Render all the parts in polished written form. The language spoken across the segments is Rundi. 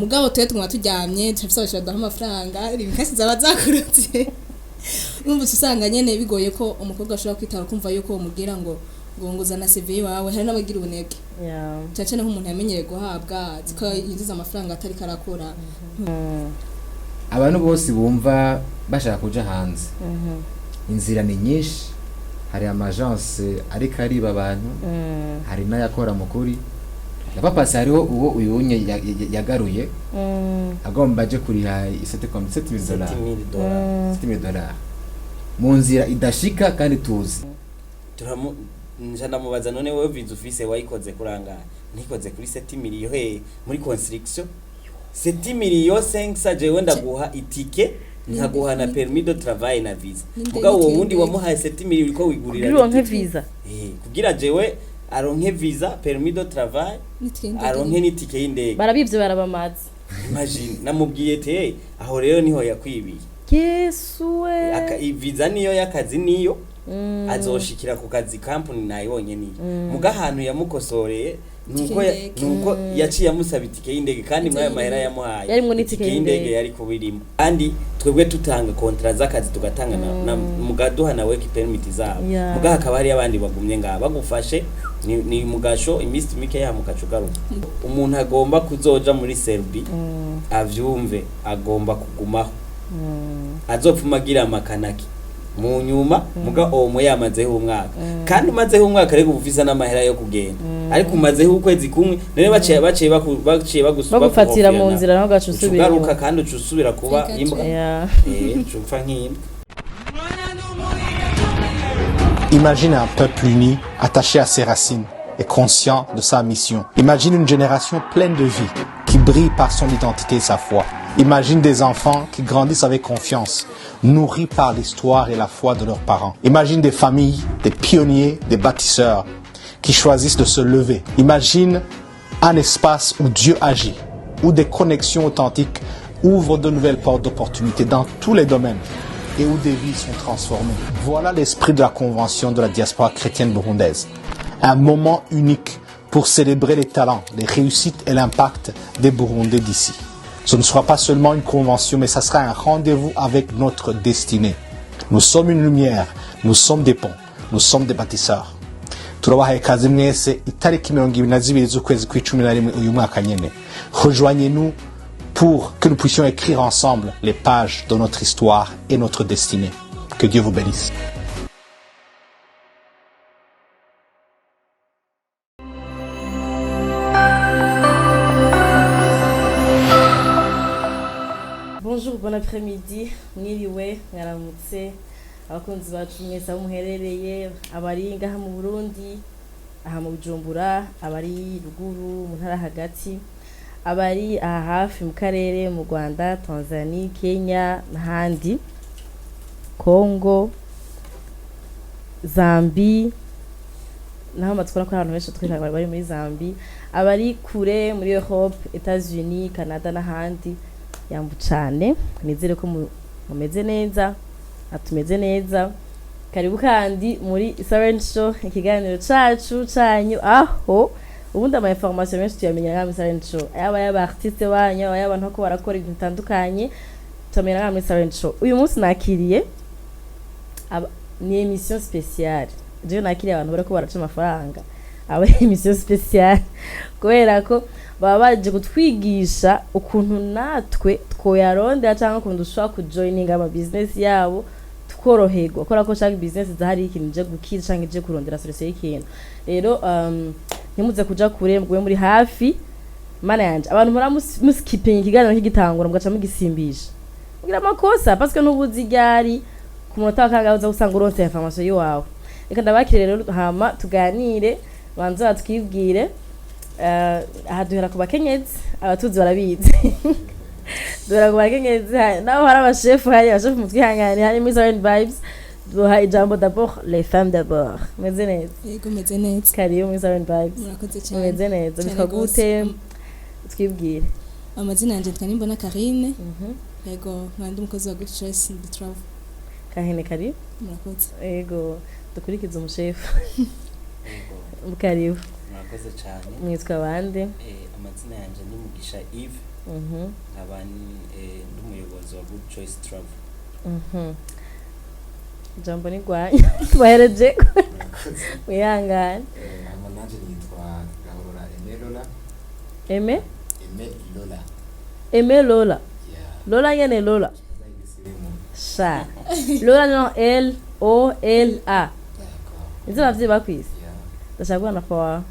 Mugabo twe tuguma turyamye, turafise abashira baduha amafaranga, ibikasi zaba zakurutse. Urumva uca usanga nyene bigoye ko umukobwa ashobora kwitara kumva yuko womubwira ngo zana CV iwawe. Hari n'abagira ubunebwe, cane cane nk'umuntu yamenyereye guhabwa, azi ko yinjiza amafaranga atariko arakora. Abantu bose bumva bashaka kuja hanze, inzira ni nyinshi. Hari ama agence ariko ariba abantu, hari n'ayakora mu kuri yapapasi. Hariho uwo uyunye yagaruye agomba aje kuriha isete comme 7000 dollars. $7000. 7000 dollars mu nzira idashika kandi tuzi. Turamu nja ndamubaza: "None wowe visa ufise wayikoze kurangara?" "Ntikoze kuri 7 millions." He? Muri construction 7 millions 5? Jewe ndaguha itike, nkaguha na permis de travail na visa. N'indege. Mugabo uwo wundi Y'indege. wamuhaye 7 millions, uriko wigurira kugira uronke n'itike. visa. Kugira jewe aronke visa, permis de travail, n'itike y'indege. Aronke n'itike y'indege. Barabivye, barabamaze. Imagine, namubwiye te aho rero niho yakwibiye. Yesu we! Visa niyo y'akazi, niyo azoshikira ku kazi, company nayibonye niyo. Muga ahantu yamukosoreye nuko y'indege. Nuko yaciye amusaba itike y'indege, kandi muri ayo mahera yamuhaye Yarimwo n'itike y'indege. Yari kubirimo. Kandi twebwe tutanga contrat z'akazi, tugatanga na mugaduha na work permit zabo. Muga hakaba hari abandi bagumye ngaha bagufashe ni mugasho iminsi mike ya mukaca ugaruka. Umuntu agomba kuzoja muri Serbie avyumve, agomba kugumaho, azopfuma agira amakanaki mu nyuma. Muga omo yamazeho umwaka, kandi umazeho umwaka ariko uba ufise n'amahera yo kugenda, ariko umazeho ukwezi kumwe, none baciye bagufatira mu baguhofyana. nzira, naho ugaca Uca usubira ugaruka inyuma. Kandi uca usubira kuba Reka imbwa. Uca upfa nk'imbwa. Imagine un peuple uni, attaché à ses racines et conscient de sa mission. Imagine une génération pleine de vie, qui brille par son identité et sa foi. Imagine des enfants qui grandissent avec confiance, nourris par l'histoire et la foi de leurs parents. Imagine des familles, des pionniers, des bâtisseurs qui choisissent de se lever. Imagine un espace où Dieu agit, où des connexions authentiques ouvrent de nouvelles portes d'opportunités dans tous les domaines et où des vies sont transformées. Voilà l'esprit de la Convention de la diaspora chrétienne burundaise. Un moment unique pour célébrer les talents, les réussites et l'impact des Burundais d'ici. Ce ne sera pas seulement une convention, mais ça sera un rendez-vous avec notre destinée. Nous sommes une lumière, nous sommes des ponts, nous sommes des bâtisseurs. Turabahaye ikaze mwese itariki 22 z'ukwezi kw'icumi na rimwe uyu mwaka nyene. Rejoignez-nous pour que nous puissions écrire ensemble les pages de notre histoire et notre destinée. Que Dieu vous bénisse. Bonjour, bon après-midi, mwiriwe, mwaramutse abakunzi bacu mwese aho muherereye, abari ngaha mu Burundi, aha mu Bujumbura, abari ruguru mu ntara hagati, abari aha hafi mu karere, mu Rwanda, Tanzania, Kenya n'ahandi, Congo, Zambi, naho matwara ko abantu benshi twira bari muri Zambi, abari kure muri Europe, Etats-Unis, Canada n'ahandi, yambu cane. Nizere ko mumeze neza, atumeze neza. Karibu kandi muri Siren Show, ikiganiro cacu canyu, aho ubundi ama information menshi tuyamenya ngaha muri Siren Show, yaba y'aba artiste banyu, yaba y'abantu ko barakora ibintu bitandukanye, tuyamenya ngaha muri Siren Show. Uyu munsi nakiriye ni émission spéciale. Jewe nakiriye abantu bariko baraca amafaranga, aba émission spéciale kubera ko baba baje kutwigisha ukuntu natwe twoyarondera cyangwa ukuntu dushobora kujoininga ama business yabo tukoroherwa, kubera ko chaque business zahari ikintu ije gukiza canke ije kurondera solution y'ikintu. Rero ntimuze kuja kure, mugume muri hafi. Mana yanje, abantu mura muskipinga ikiganiro kigitangura mugaca mugisimbisha, mugira amakosa, parce que ntubuzi ryari ku munota wa kangahe uza gusanga uronse information yiwawe. Reka ndabakire rero, hama tuganire, banze batwibwire. Aha duhera ku bakenyezi, abatuzi barabizi, duhera ku bakenyezi. Naho hari abashefu, hari abashefu, mutwihangane. Hari muri Siren Vibes, duha ijambo d'abord les femmes d'abord. Meze neza? Yego, meze neza. Karibu muri Siren Vibes. Murakoze cyane. Mumeze neza? Cyane Bitwa gose. gute? Twibwire. Amazina yanjye nitwa Nimbona Karine. Yego, nkaba ndi umukozi wa Good Choice in the Travel. Kahene, karibu. Murakoze. Yego, dukurikize umushefu. Yego. Karibu. Murakoze cyane. Mwitwa bande? Amazina yanjye ni Mugisha Yves. Nkaba ndi umuyobozi wa Good Choice Travel. Ijambo ni rwanya tubahereje, wihangane. Hama nanje nitwa Gahorora Aime Lola. Aime? Aime Lola. Aime Lola? Yeah. Lola nyene, Lola. Igisirimu. Sha Lola, no L O L A. D'accord. Nizo abavyeyi bakwise? Yeah. Ndashaka kubona papa wawe.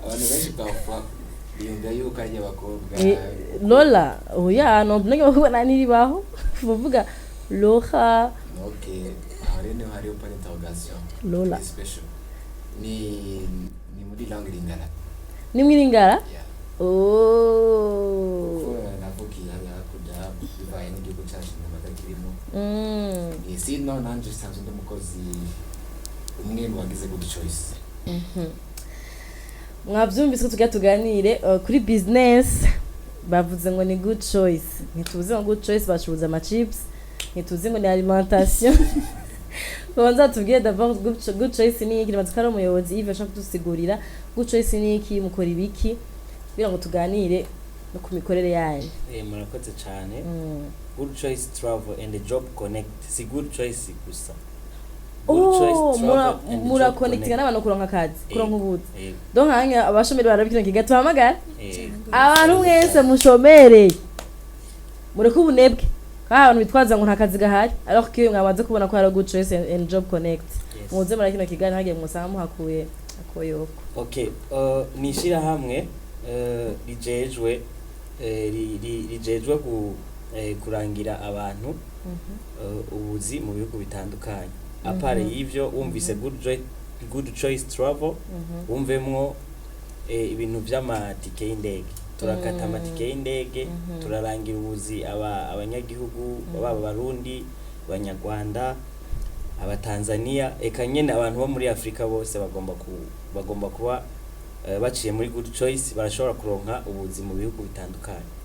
Abantu benshi parfois biyumvira yuko ari abakobwa. Lola, oya, no nange bakubona niribaho bavuga Loha. Ok, aho rero niho hariho point d'interrogation. Lola. Ni special, ni muri langue lingala. Ni mwiringara? Yeah. Oh. Kuko navukiye hariya hakurya, bivaye n'igihugu cyacu intambara kirimo. Ni sino nanje nsanzwe ndi umukozi, umwe mu bagize Good Choice. Mwabyumvise ko tujya tuganire kuri business bavuze ngo ni Good Choice. Ntituzi ngo Good Choice bacuruza amachips, ntituzi ngo ni alimentation. Babanza tubwire d'abord Good Choice ni iki. Nibaza ko ari umuyobozi Yves ashaka kudusigurira Good Choice ni iki, mukora ibiki, kugira ngo tuganire no ku mikorere yanyu. Murakoze cyane. Good Choice Travel and Job Connect, si Good Choice gusa. Oh, murakonekitinga n'abantu kuronka akazi, kuronka ubuzi? Yego. Donc hanya abashomeri barabikira kiga tuhamagara. Abantu Abantu mwese mushomereye, mureke ubunebwe, kandi abantu bitwaza ngo nta kazi gahari, alors que mwamaze kubona ko hari Good Choice and Job Connect. Muze muri kino kiganiro, hagiye musanga muhakuye akoyoko. Okay, ni ishyirahamwe rijejwe rijejwe kurangira abantu ubuzi mu bihugu bitandukanye. À part y'ivyo, wumvise Good Choice Travel, wumvemwo ibintu vy'amatike y'indege. Turakata amatike y'indege, turarangira ubuzi abanyagihugu, baba Abarundi, Abanyarwanda, Abatanzania, eka nyene abantu bo muri Afrika bose bagomba kuba baciye muri Good Choice barashobora kuronka ubuzi mu bihugu bitandukanye.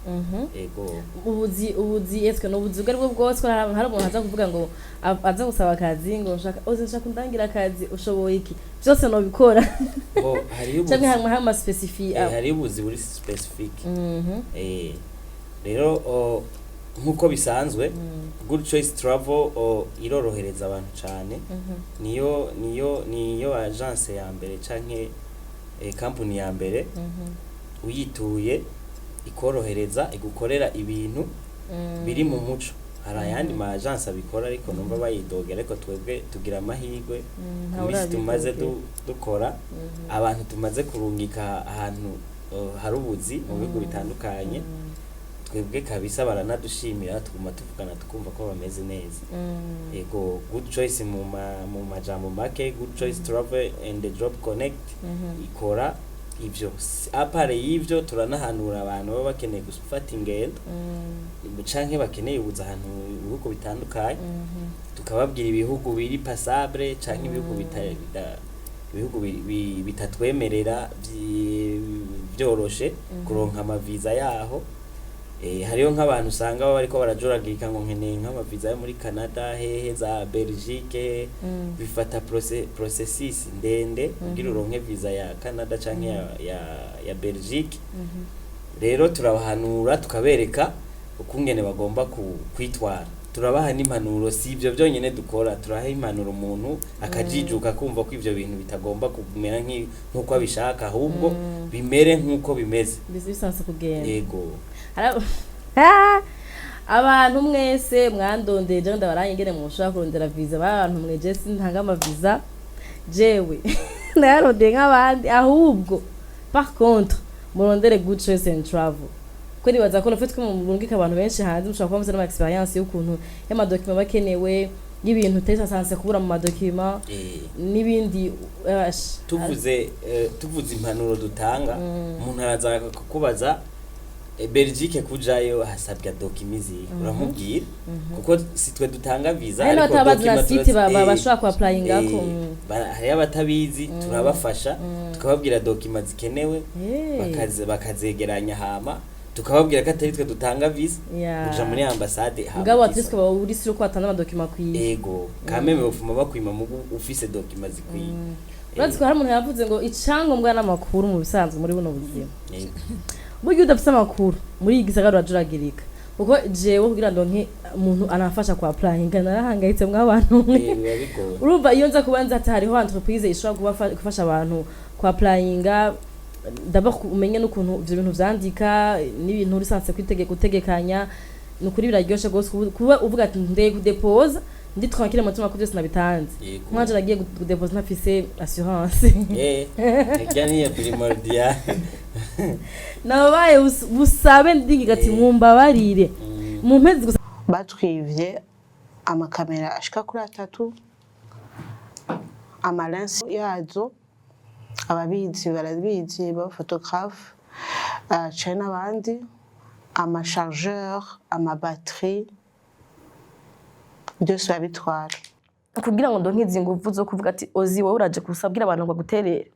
Ego. Ubuzi eswe ni ubuzi ubwo aribwo bwose? Ko hari umuntu aza kuvuga ngo aza gusaba akazi, ngo nshaka oze, nshaka undangira akazi, ushoboye iki, byose nobikora? Bo hariyo canke ubuzi hari ama spécifique? Hariyo ubuzi buri specific. Rero nkuko bisanzwe, Good Choice Travel irorohereza abantu cane. Niyo agence ya mbere canke company ya mbere uyituye ikorohereza, igukorera ibintu biri mu muco. Hari ayandi ma agence abikora, ariko numva bayidogera, ariko twebwe tugira amahirwe ku minsi tumaze dukora, abantu tumaze kurungika ahantu hari ubuzi mu bihugu bitandukanye, twebwe kabisa baranadushimira, tuguma tuvugana tukumva ko bameze neza. Ego, Good Choice mu majambo make, Good Choice Travel and the Job Connect ikora ivyo. À part y'ivyo, turanahanura abantu baba bakeneye gufata ingendo canke bakeneye ubuza ahantu mu bihugu bitandukanye, tukababwira ibihugu biri passable canke ibihugu ibihugu bitatwemerera vyoroshe kuronka amaviza yaho. Hariho nk'abantu usanga baba bariko barajuragirika ngo nkeneye nk'amaviza yo muri Canada, hehe, za Belgique, bifata processus ndende kugira uronke visa ya Canada canke ya Belgique. Rero turabahanura, tukabereka ukungene bagomba kwitwara, turabaha n'impanuro. Si ibyo byonyine dukora, turaha impanuro umuntu akajijuka, kumva ko ivyo bintu bitagomba kumera nk'uko abishaka, ahubwo bimere nk'uko bimeze. Bisanzwe kugenda. Yego. Abantu mwese mwandondeye, jewe ndabaranye ingene mushobora kurondera visa. Abantu mwe, je sintanga amaviza, jewe nayarondeye nk'abandi. Ahubwo par contre murondere Good Choice and Travel, kuko nibaza ko le fait ko murungika abantu benshi hanze, mushobora kuba muzi n'ama expérience y'ukuntu y'amadocuments bakenewe, y'ibintu utari censé kubura mu madocuments n'ibindi. Tuvuze impanuro dutanga, umuntu araza kukubaza Belgique kujayo hasabwa documents izihe, uramubwira, kuko si twe dutanga visa. Hari Ariko n'abatabazi na document site bashobora kuapplyingako. Hariyo abatabizi, turabafasha tukababwira documents zikenewe, bakazegeranya, hama tukababwira ko atari twe dutanga visa, kuja muri ambasade hama Mugabo ukisaba. at least ukaba uri sûr ko watanze amadocuments akwiye. Ego, kameme bufuma bakwima mugu ufise documents zikwiye. Urazi ko hari umuntu yavuze ngo icyangombwa n'amakuru mu bisanzwe muri buno buzima. Ego. Burya udafise amakuru muri iyi gisagara urajuragirika, kuko jewe kugira ndonke umuntu anafasha kwa applyinga narahangayitse mw'abantu mwe. Biba bigoye. Urumva iyo nza kuba nzi ati hariho entreprise ishobora gufasha abantu kwa applyinga, d'abord umenye n'ukuntu ivyo bintu vyandika n'ibintu uri censé gutegekanya. Ni ukuri biraryoshe gose kuba uvuga ati ndeye kudepoza ndi tranquille mu mutima ko byose nabitanze. Nkanje nagiye kudepoza ntafise assurance. Irya niyo primordial. Nabaye busabe ndingiga ati mumbabarire mu mpezi gusa. Batwivye amakamera ashika kuri atatu, ama lens yazo, ababizi barabizi, ba photographe cane n'abandi, ama chargeur, ama batterie, byose babitwara. Kugira ngo ndonke izi nguvu zo kuvuga ati ozi wowe uraje gusabwira abantu ngo baguterere,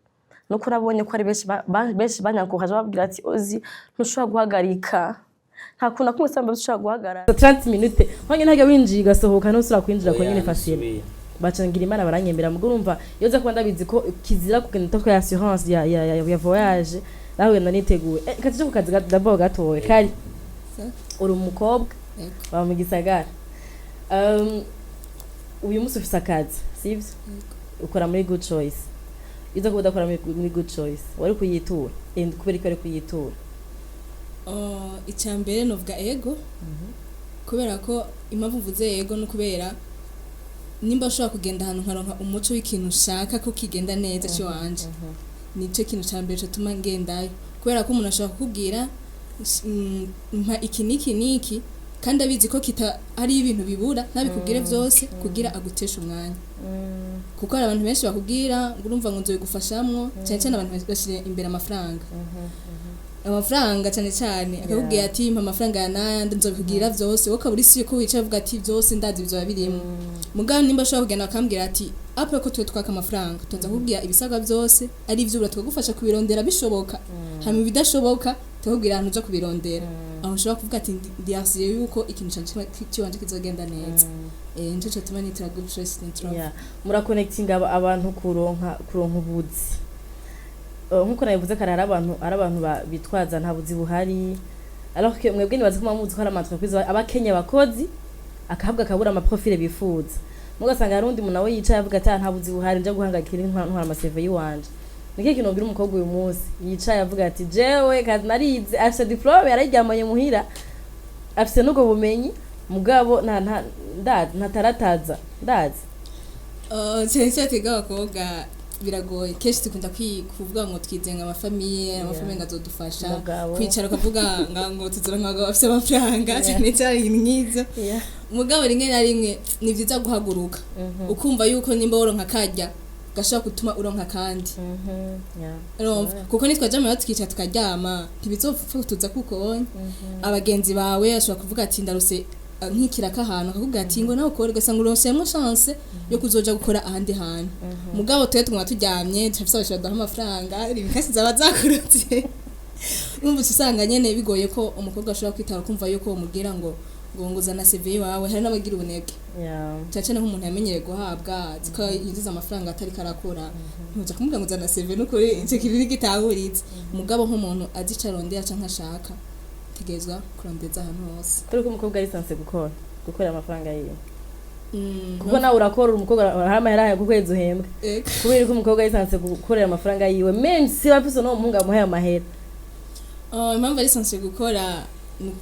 nuko nabonye ko ari benshi benshi banyankuhaje babwira ati ozi ntushobora guhagarika, nta kuntu na kumwe samba ushobora guhagarara 30 minutes nkonye ntajya winjiye ugasohoka ntusubira kwinjira ko nyene facile. Ntusubira. Bacangira Imana baranyemera. Mugo urumva iyo nza kuba ndabizi ko kizira kugenda utatwaye assurance ya voyage, nawe ngenda niteguye. Katije ku kazi d'abord gatoye kari uri umukobwa baba mu gisagara. Uyu munsi ufise akazi, sivyo? Ukora muri Good Choice. Iyo uza kuba udakora muri Good Choice wari kuyitura? And kubera ko wari kuyitura? Oh, icya mbere novuga ego, kubera ko impamvu mvuze ego ni ukubera nimba ushobora kugenda ahantu nkaronka umuco w'ikintu ushaka ko kigenda neza cy'iwanje, nicyo kintu cya mbere gituma ngendayo, kubera ko umuntu ashobora kukubwira mpa iki n'iki n'iki kandi abizi ko kita ari ibintu bibura, ntabikubwire byose kugira aguteshe umwanya, kuko hari abantu benshi bakubwira ngo urumva ngo nzobigufashamwo. Cyane cyane abantu bashyira imbere amafaranga, amafaranga cyane cyane, akakubwira ati mpa amafaranga ya naya nzobikubwira byose, wowe ukaba uri si ko wicaye uvuga ati byose ndazi bizoba birimo. Mugabo nimba ashobora kugenda akambwira ati apo ko twe twaka amafaranga, tuza kukubwira ibisabwa byose ari ivyubura, tukagufasha kubirondera bishoboka, hanyuma ibidashoboka tukakubwira ahantu uja kubirondera, aho ushobora kuvuga ati ndiyasiye yuko ikintu canje ciwanje kizogenda neza. Nico catuma nitira Good Choice Network. Yeah. Murakonekitinga abantu kuronka ubuzi. Nkuko nabivuze kare, hari abantu bitwaza nta buzi buhari, alors que mwebwe nibaza ko muba muzi ko hari ama entreprise abakenya abakozi akahabwa akabura ama profil bifuza, mugasanga hari undi muntu nawe yicaye avuga ati: "Ah, nta buzi buhari, nja guhangayikira ntwara ama CV yiwanje." Ni kintu ubwira umukobwa uyu munsi yicaye avuga ati jewe kazi narize, afise diplôme, yararyamanye muhira, afise n'ubwo bumenyi, mugabo nta nta ndazi ntatarataza ndazi? Cyane cyane twebwe abakobwa biragoye, kenshi dukunda kuvuga ngo twizenga ama famille, ama famille ngo azodufasha. Umugabo. Kwicara ukavuga ngo tuzoronka abagabo bafise amafaranga, cyane cyane ibintu nk'ivyo. Mugabo rimwe na rimwe ni vyiza guhaguruka ukumva yuko nimba woronka karya gashobora gutuma uronka kandi. Urumva, kuko nitwaja muhira tukicara tukaryama ntibizopfa tuza, kuko abagenzi bawe ashobora kuvuga ati ndarose nk'ikiraka ahantu, akakubwira ati ngo nawe ukore, ugasanga uronsemwo chance yo kuzoja gukora ahandi hantu. Mugabo twe tuguma turyamye turafise abashobora baduha amafaranga, ibikasi zaba zakurutse. Urumva uca usanga nyene bigoye ko umukobwa ashobora kwitara kumva yuko umubwira ngo zana CV iwawe. Hari n'abagira ubunebwe, cyane cyane nk'umuntu yamenyereye guhabwa, azi ko yinjiza amafaranga atari karakora, ntuja kumubwira ngo zana CV. N'ukuri ico kintu ntigitahuritse. Mugabo nk'umuntu azi ico arondera canke ashaka, tegerezwa kurondeza ahantu hose. Kuri ko umukobwa ari censé gukorera amafaranga yiwe, kuko nawe urakora, umukobwa hari amahera ku kwezi uhembwa. Kubera ko umukobwa ari censé gukorera amafaranga yiwe même si bafise no umuhungu amuhaye amahera? Oh, impamvu ari censé gukora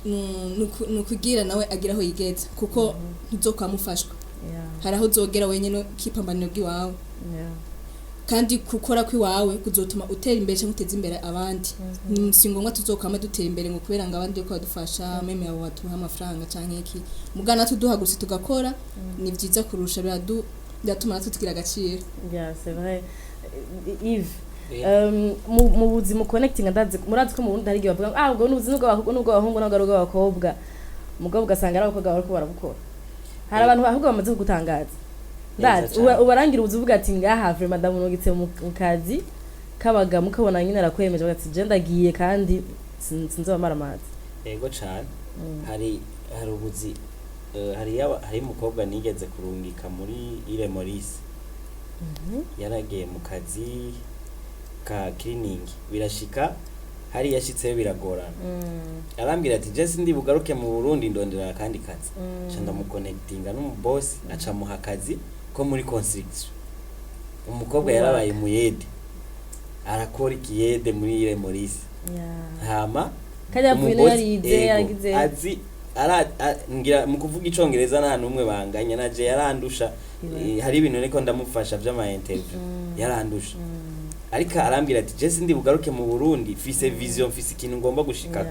ni ukugira nawe agira aho yigeza, kuko ntuzokwamufashwa. Hari aho uzogera wenyine ukipambanira bw'iwawe, kandi gukora kw'iwawe kuzotuma utera imbere cyangwa uteza imbere abandi. Si ngombwa tuzokwama dutera imbere ngo kubera ngo abandi ko badufasha, même abo batuha amafaranga canke iki. Mugana tuduhagurutse tugakora ni byiza kurusha, biratuma natwe tugira agaciro. Yeah, c'est vrai. Yves, mu buzima connecting ndazi murazi ko mu Burundi hari igihe bavuga ngo ah ubwo n'ubuzi n'ubw'abahungu ntabwo ari ubw'abakobwa, mugabo ugasanga ari abakobwa bariko barabukora. Hari abantu ahubwo bamaze kugutangaza ndazi. Neza cane. Ubarangira ubuzi uvuga ati ngaha vraiment ndamurungitse mu kazi k'abagabo, ukabona nyine arakwemeje, avuga ati je ndagiye kandi sinzobamara amazi. Yego cane. Hari ubuzi, hari umukobwa nigeze kurungika muri Ile Maurice, yaragiye mu kazi ka cleaning, birashika. Hariya yashitseyo biragorana. Arambwira ati: "Je sindi bugaruke mu Burundi, ndondera akandi kazi." Ca ndamuconnectinga n'umubosi, aca muha akazi ko muri construction. Umukobwa yarabaye muyede, arakora ikiyede muri Ile Maurice. Hama Kandi yavuye umubosi- yarize, ego, yaragize. Azi ngira mu kuvuga Icongereza nta n'umwe banganya naje, yarandusha. Hari ibintu niko ndamufasha vy'ama interview, yarandusha. Ariko arambwira ati: "Je sindi bugaruke mu Burundi, mfise vision, mfise ikintu ngomba gushikako."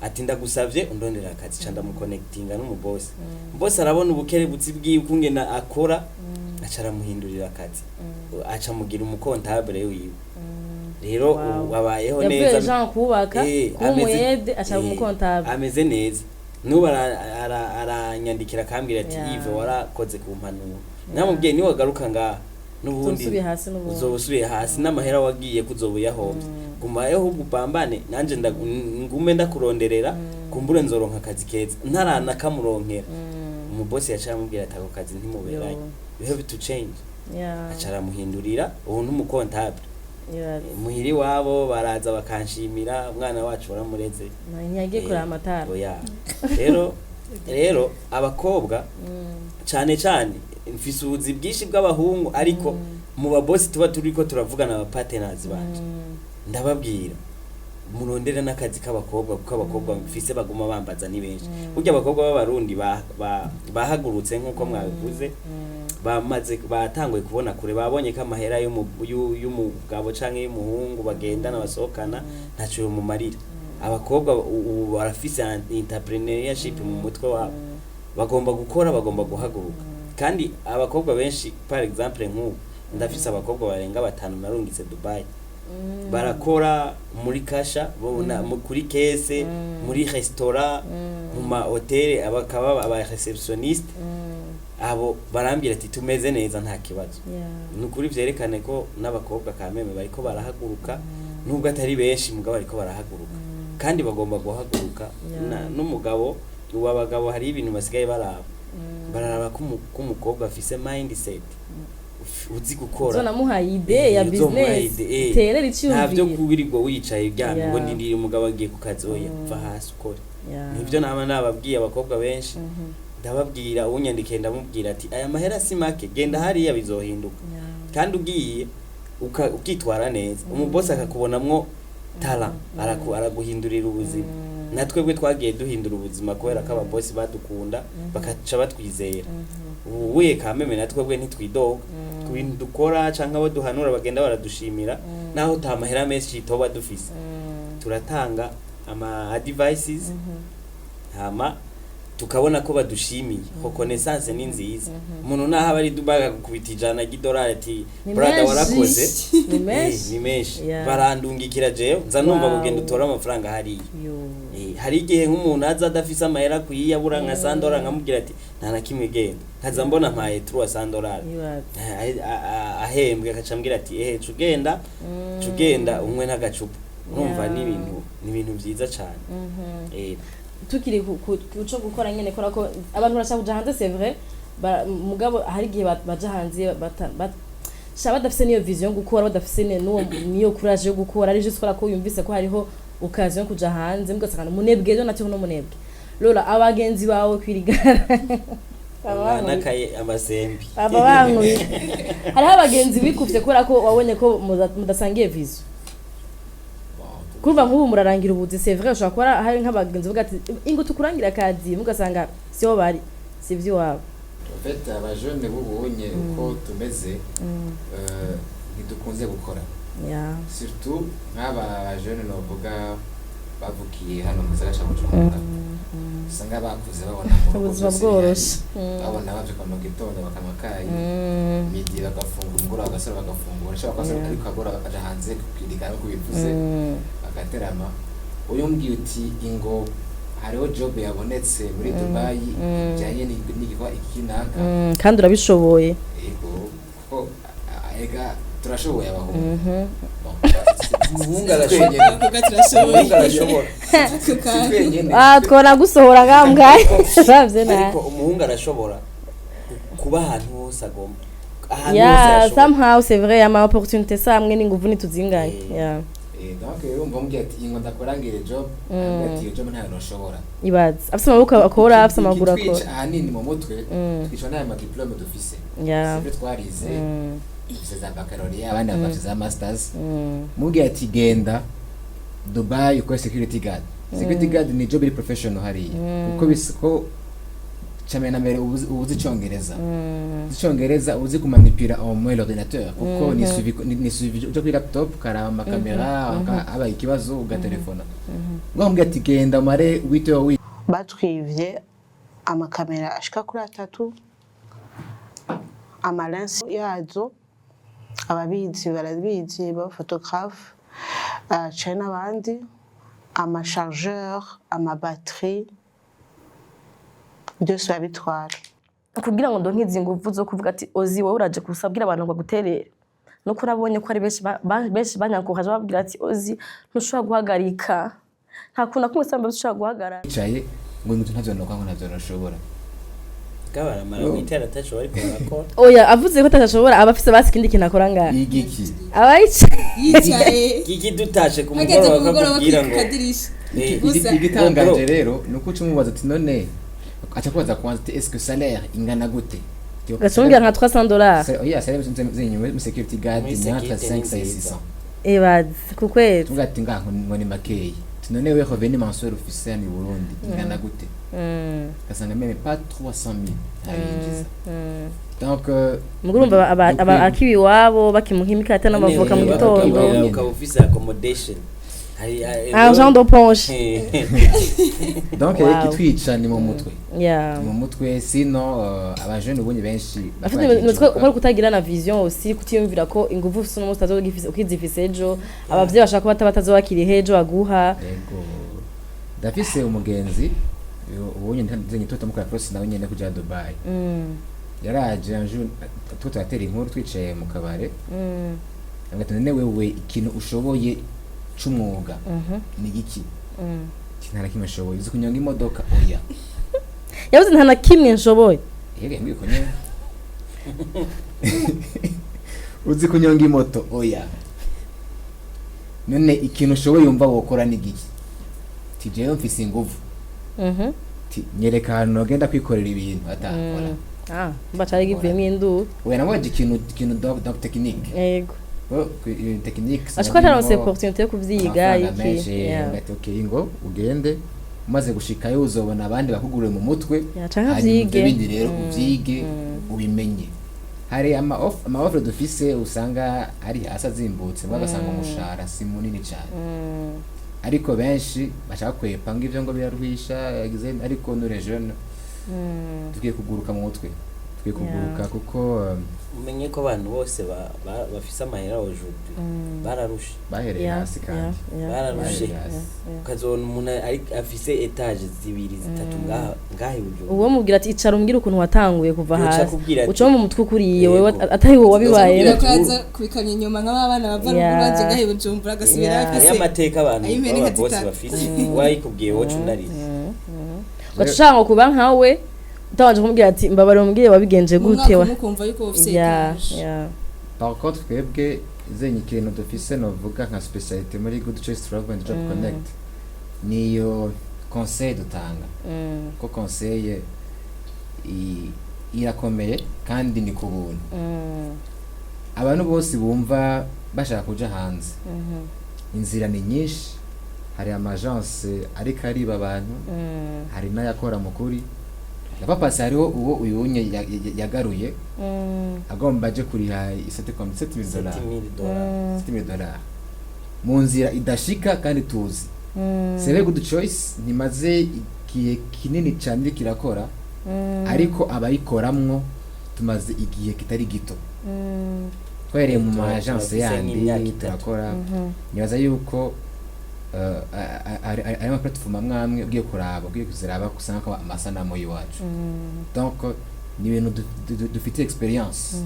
Ati: "Ndagusavye undondera akazi." Ca ndamuconnectinga n'umubosi. Bosi arabona ubukerebutsi bwiwe, ukungene akora, aca aramuhindurira akazi, aca amugira umucomptable wiwe. Rero ubu abayeho Yavuye neza. Jean kubaka, kuba umuyede, aca umucomptable. Ameze neza n'ubu, aranyandikira akambwira ati: "Yves, warakoze ku mpanuro." Namubwiye: "Niwagaruka ngaha n'ubundi usubiye hasi n'ubundi. Uzoba usubiye hasi, n'amahera wagiye kuzoba uyahombye. Gumayo ahubwo upambane, nanje ngume ndakuronderera, kumbure nzoronka akazi keza." Ntaranakamuronkera, umubosi yaciye amubwira ati: "Ako kazi ntimuberanye, you have to change." Aca aramuhindurira, ubu n'umucomptable. Muhira iwabo baraza bakanshimira: "Umwana wacu waramureze." Ntiyagiye kureba amatara. Oya. Rero abakobwa cane cane, mfise ubuzi bwinshi bw'abahungu, ariko mu babosi tuba turiko turavugana, aba partenaires banje, ndababwira: "Murondere n'akazi k'abakobwa," kuko abakobwa mfise baguma bambaza ni benshi. Burya abakobwa b'Abarundi bahagurutse nk'uko mwabivuze, bamaze batanguye kubona kure, babonye ko amahera y'umugabo canke y'umuhungu bagendana, basohokana, ntaco yomumarira. Abakobwa ubu barafise entrepreneurship mu mutwe wabo, bagomba gukora, bagomba guhaguruka. Kandi abakobwa benshi, par exemple nk'ubu ndafise abakobwa barenga batanu narungitse Dubai, barakora muri kasha, kuri caisse, muri restaurant, mu ma hôtel, bakaba aba réceptionniste. Abo barambwira ati: "Tumeze neza, nta kibazo." Ni ukuri vyerekane ko n'abakobwa kameme bariko barahaguruka, nubwo atari benshi, mugabo bariko barahaguruka kandi bagomba guhaguruka. N'umugabo ubu, abagabo hari ibintu basigaye baraba, bararaba ko umukobwa afise mindset, uzi gukora. Uzonamuhaye idée ya Uzomuha business, idée, terera nta byo iciyumviro. kuwirirwa wicaye uryamye ngo ndindiriye umugabo agiye ku kazi. Oya, va hasi ukore. Nibyo naba nababwiye abakobwa benshi. Ndababwira, unyandikiye ndamubwira ati: "Aya mahera si make, genda hariya bizohinduka." Kandi ugiye ukitwara neza, umubosi akakubonamwo talent, araguhindurira ubuzima. Na twebwe twagiye duhindura ubuzima kubera ko ababosi badukunda, bakaca batwizera. Ubu wuye kameme na twebwe ntitwidoga ku bintu dukora canke abo duhanura bagenda baradushimira, naho ta mahera menshi toba dufise. Turatanga ama advices, hama tukabona ko badushimiye. Reconnaissance ni nziza. Umuntu naho aba ari Dubai akakubita 100 ry'idolari ati: Ni "Brother, menshi. warakoze." Ni menshi. Ni menshi. Barandungikira jewe, nza numva kugenda utora amafaranga hariya. Yo. Hari igihe nk'umuntu aza adafise amahera akwiye, abura nka 100 dollars, nkamubwira ati: "Nta na kimwe, genda." Nkaza mbona mpaye 300 dollars. Ibaze. Ahembwe akaca ambwira ati: "Ehe, cugenda, cugenda unywe n'agacupa." Urumva, ni ibintu vyiza cane. Tukiri ku co gukora nyene, kora ko abantu barashaka kuja hanze, c'est vrai, mugabo hari igihe baja hanze sha badafise niyo vision yo gukora, badafise niyo courage yo gukora, ari juste kubera ko yumvise ko hariho occasion yo kuja hanze, mugasanga umunebwe. Rero natyo n'umunebwe. Lola, abagenzi bawe kwirigara Umwana akaye amasembi. Aba bankuye. Hariho abagenzi bikufye kubera ko wabonye ko mudasangiye vision. Kumva nk'ubu murarangira ubuzi, c'est vrai, ushobora kuba hari nk'abagenzi uvuga ati: "Ingo tukurangira akazi," mugasanga siho bari, si ivy'iwabo. En fait, abajene b'ubunye uko tumeze, ntidukunze gukora, surtout nk'aba bajene novuga bavukiye hano mu gisagara ca Bujumbura, usanga bakuze babona mu rugo Ubuzima byose bworoshe. bihari. Babona bavyuka mu gitondo bakanywa akayi, midi bagafungura, umugoroba bagasubira bagafungura, nshobora kuba ariko agora bakaja hanze kwirigara nkuko bivuze, bagaterama. Uyu mbwiye uti: "Ingo hariho job yabonetse muri Dubai ijanye n'igikorwa iki naka." Kandi urabishoboye. Ego, kuko ega turashoboye abahungu. Bon, Umuhungu si arashoboye. twenyene. Abakobwa turashoboye. Umuhungu arashobora. Si twenyene. Ah, twona gusohora ngaha mbwaye uravye nabi. Ariko umuhungu arashobora kuba ahantu hose agomba, ahantu hose Yeah, arashobora. somehow c'est vrai, ama opportunité samwe n'inguvu ntituzinganye. Yeah. Donc rero umva mubwira ati ingo ndakurangire job, ambwira ati iyo job ntayo noshobora. Ibaze afise amaboko akora, afise amaguru akora. Ikitwica ahanini mu mutwe, twicwa n'aya ma diplômes dufise. Sivyo, twarize, dufise za baccalauréat, abandi bafise za masters. Mubwira ati genda Dubai ukore security guard. Security guard ni job iri professional hariya, kuko ko cyane na mbere ubuzi icongereza, uzi icongereza, uzi kumanipira au moins l'ordinateur, kuko ni suivi, ni suivi uja kuri laptop ukaraba amakamera, habaye ikibazo ugatelefona. Ngo mubwira ati genda umare wite wi Batwivye amakamera ashika kuri atatu, ama lens yazo, ababizi barabizi b'abaphotographe cane n'abandi, ama chargeur, ama batterie, byose babitwara. Kugira ngo ndonke izi nguvu zo kuvuga ati ozi wowe uraje kusabwira abantu ngo baguterere, nuko urabonye ko ari benshi benshi banyankuhaje babwira ati ozi ntushobora guhagarika, nta kuntu na kumwe samba ushobora guhagarara. Yicaye ngo ntavyo nokora, ngo ntavyo noshobora. Kabaramara witera ataco bariko barakora. Oya, avuze ko atashobora, aba afise basi ikindi kintu akora ngaha. Igiki? Aba yicaye. Yicaye. Kiki dutashe ku hageze mugoroba ku mugoroba bakakubwira ku ngo kadirisha. Gusa. Igitangaje rero ni uko uca umubaza ati none, aca kubaza kwanza ati est-ce que salaire ingana gute? Gacungira nka $300. Oya, salaire zinyu mu security guard Muri ni entre security ni 5 et nziza. 600. Ebaze ku kwezi. Tuvuga ati ngaho ngo ni makeyi. Ati none we revenu mensuel ufise hano i Burundi ingana gute? Ugasanga même pas 300 000 ntayinjiza. Donc Mugurumva aba akiba iwabo bakimuha imikate n'amavoka mu gitondo. Iwabo. Ukaba ufise accommodation. Argent de poche. Donc Wow. rero ikitwica ni mu mutwe, ni mu mutwe. Sino abajene ubundi benshi afite umutwe ukora kutagira na vision aussi, kutiyumvira ko inguvu ufise uno munsi utazogifise ukizifise ejo, abavyeyi bashaka ko batazobakiriye ejo baguha. Yego, ndafise umugenzi ubonye nzenye tutamukora cross nawe nyene kuja Dubai. Yaraje un jour two turatera inkuru twicaye mu kabare, ati none wewe ikintu ushoboye c'umwuga ni iki? Ati nta na kimwe nshoboye. Uzi kunyonga imodoka? Oya. Yavuze nta na kimwe nshoboye? Yego, yambwiye ko nyene. Uzi kunyonga imoto? Oya. None ikintu ushoboye yumva wokora ni giki? Ti jewe mfise inguvu. Ti nyereka ahantu nogenda kwikorera ibintu atakora. Ah, mba cari givuyemwo induru. Oya, namubaje ikintu donc technique. Yego. Technique. Ashobora ataronse opportunité yo kuvyiga iki. Yeah. Ati okay, ngo ugende, umaze gushikayo uzobona abandi bakuguriye mu mutwe. Yeah, canke Hanyuma ibyo uvyige. bindi rero uvyige, ubimenye. Hari ama offre dufise usanga ari hasi, azimbutse, bagasanga umushahara si munini cyane, ariko benshi bashaka kwepa ngo ivyo ngo biraruhisha yagize. Ariko nous les jeunes dukwiye kuguruka mu mutwe, dukwiye kuguruka kuko umenye ko abantu bose bafise amahera aujourd'hui bararushe. Bahereye hasi kandi Bararushe. bahereye hasi. Ukazobona umuntu ari afise étage zibiri, zitatu ngaha i Bujumbura. Uwo mubwira ati icara umbwire ukuntu watanguye kuva Yoca hasi, akubwira ati- uca mu mutwe ukuriye wewe, Yego. atari wowe wabibayemo. Yoca ko yaza kubikamya inyuma nk'aba bana bava ruguru baje ngaha i Bujumbura agasubira afise Hariyo amateka abantu ay'impene nka b'ababosi zitatu. bafise, wayikubwiye woca unarira. Ugaca ushaka ngo kuba nkawe utabanje kumubwira ati mbabarira umbwire wabigenje mu gute mwaka wa umwe ukumva yuko ufise étage. Par contre twebwe zenye ikintu dufise novuga nka spécialité muri Good Choice Travel and Job Connect niyo conseil dutanga, ko conseil irakomeye kandi ni ku buntu. Abantu bose bumva bashaka kuja hanze, inzira ni nyinshi. Hari ama agence ariko ariba abantu, hari n'ayakora mu kuri. Papa hariho uwo uyunye yagaruye agomba aje kuriha isate comme $7000. $7000. $7000 mu nzira idashika kandi tuzi. C'est vrai, Good Choice ntimaze igihe kinini cyane iriko irakora, ariko abayikoramwo tumaze igihe kitari gito. Twahereye mu ma agence Turafise yandi nk'imyaka 3. turakora. Nibaza yuko ari ama plateforme amwe amwe ugiye kuraba, ugiye kuziraba, usanga ko amasanamu y'iwacu. Donc ni ibintu dufite expérience.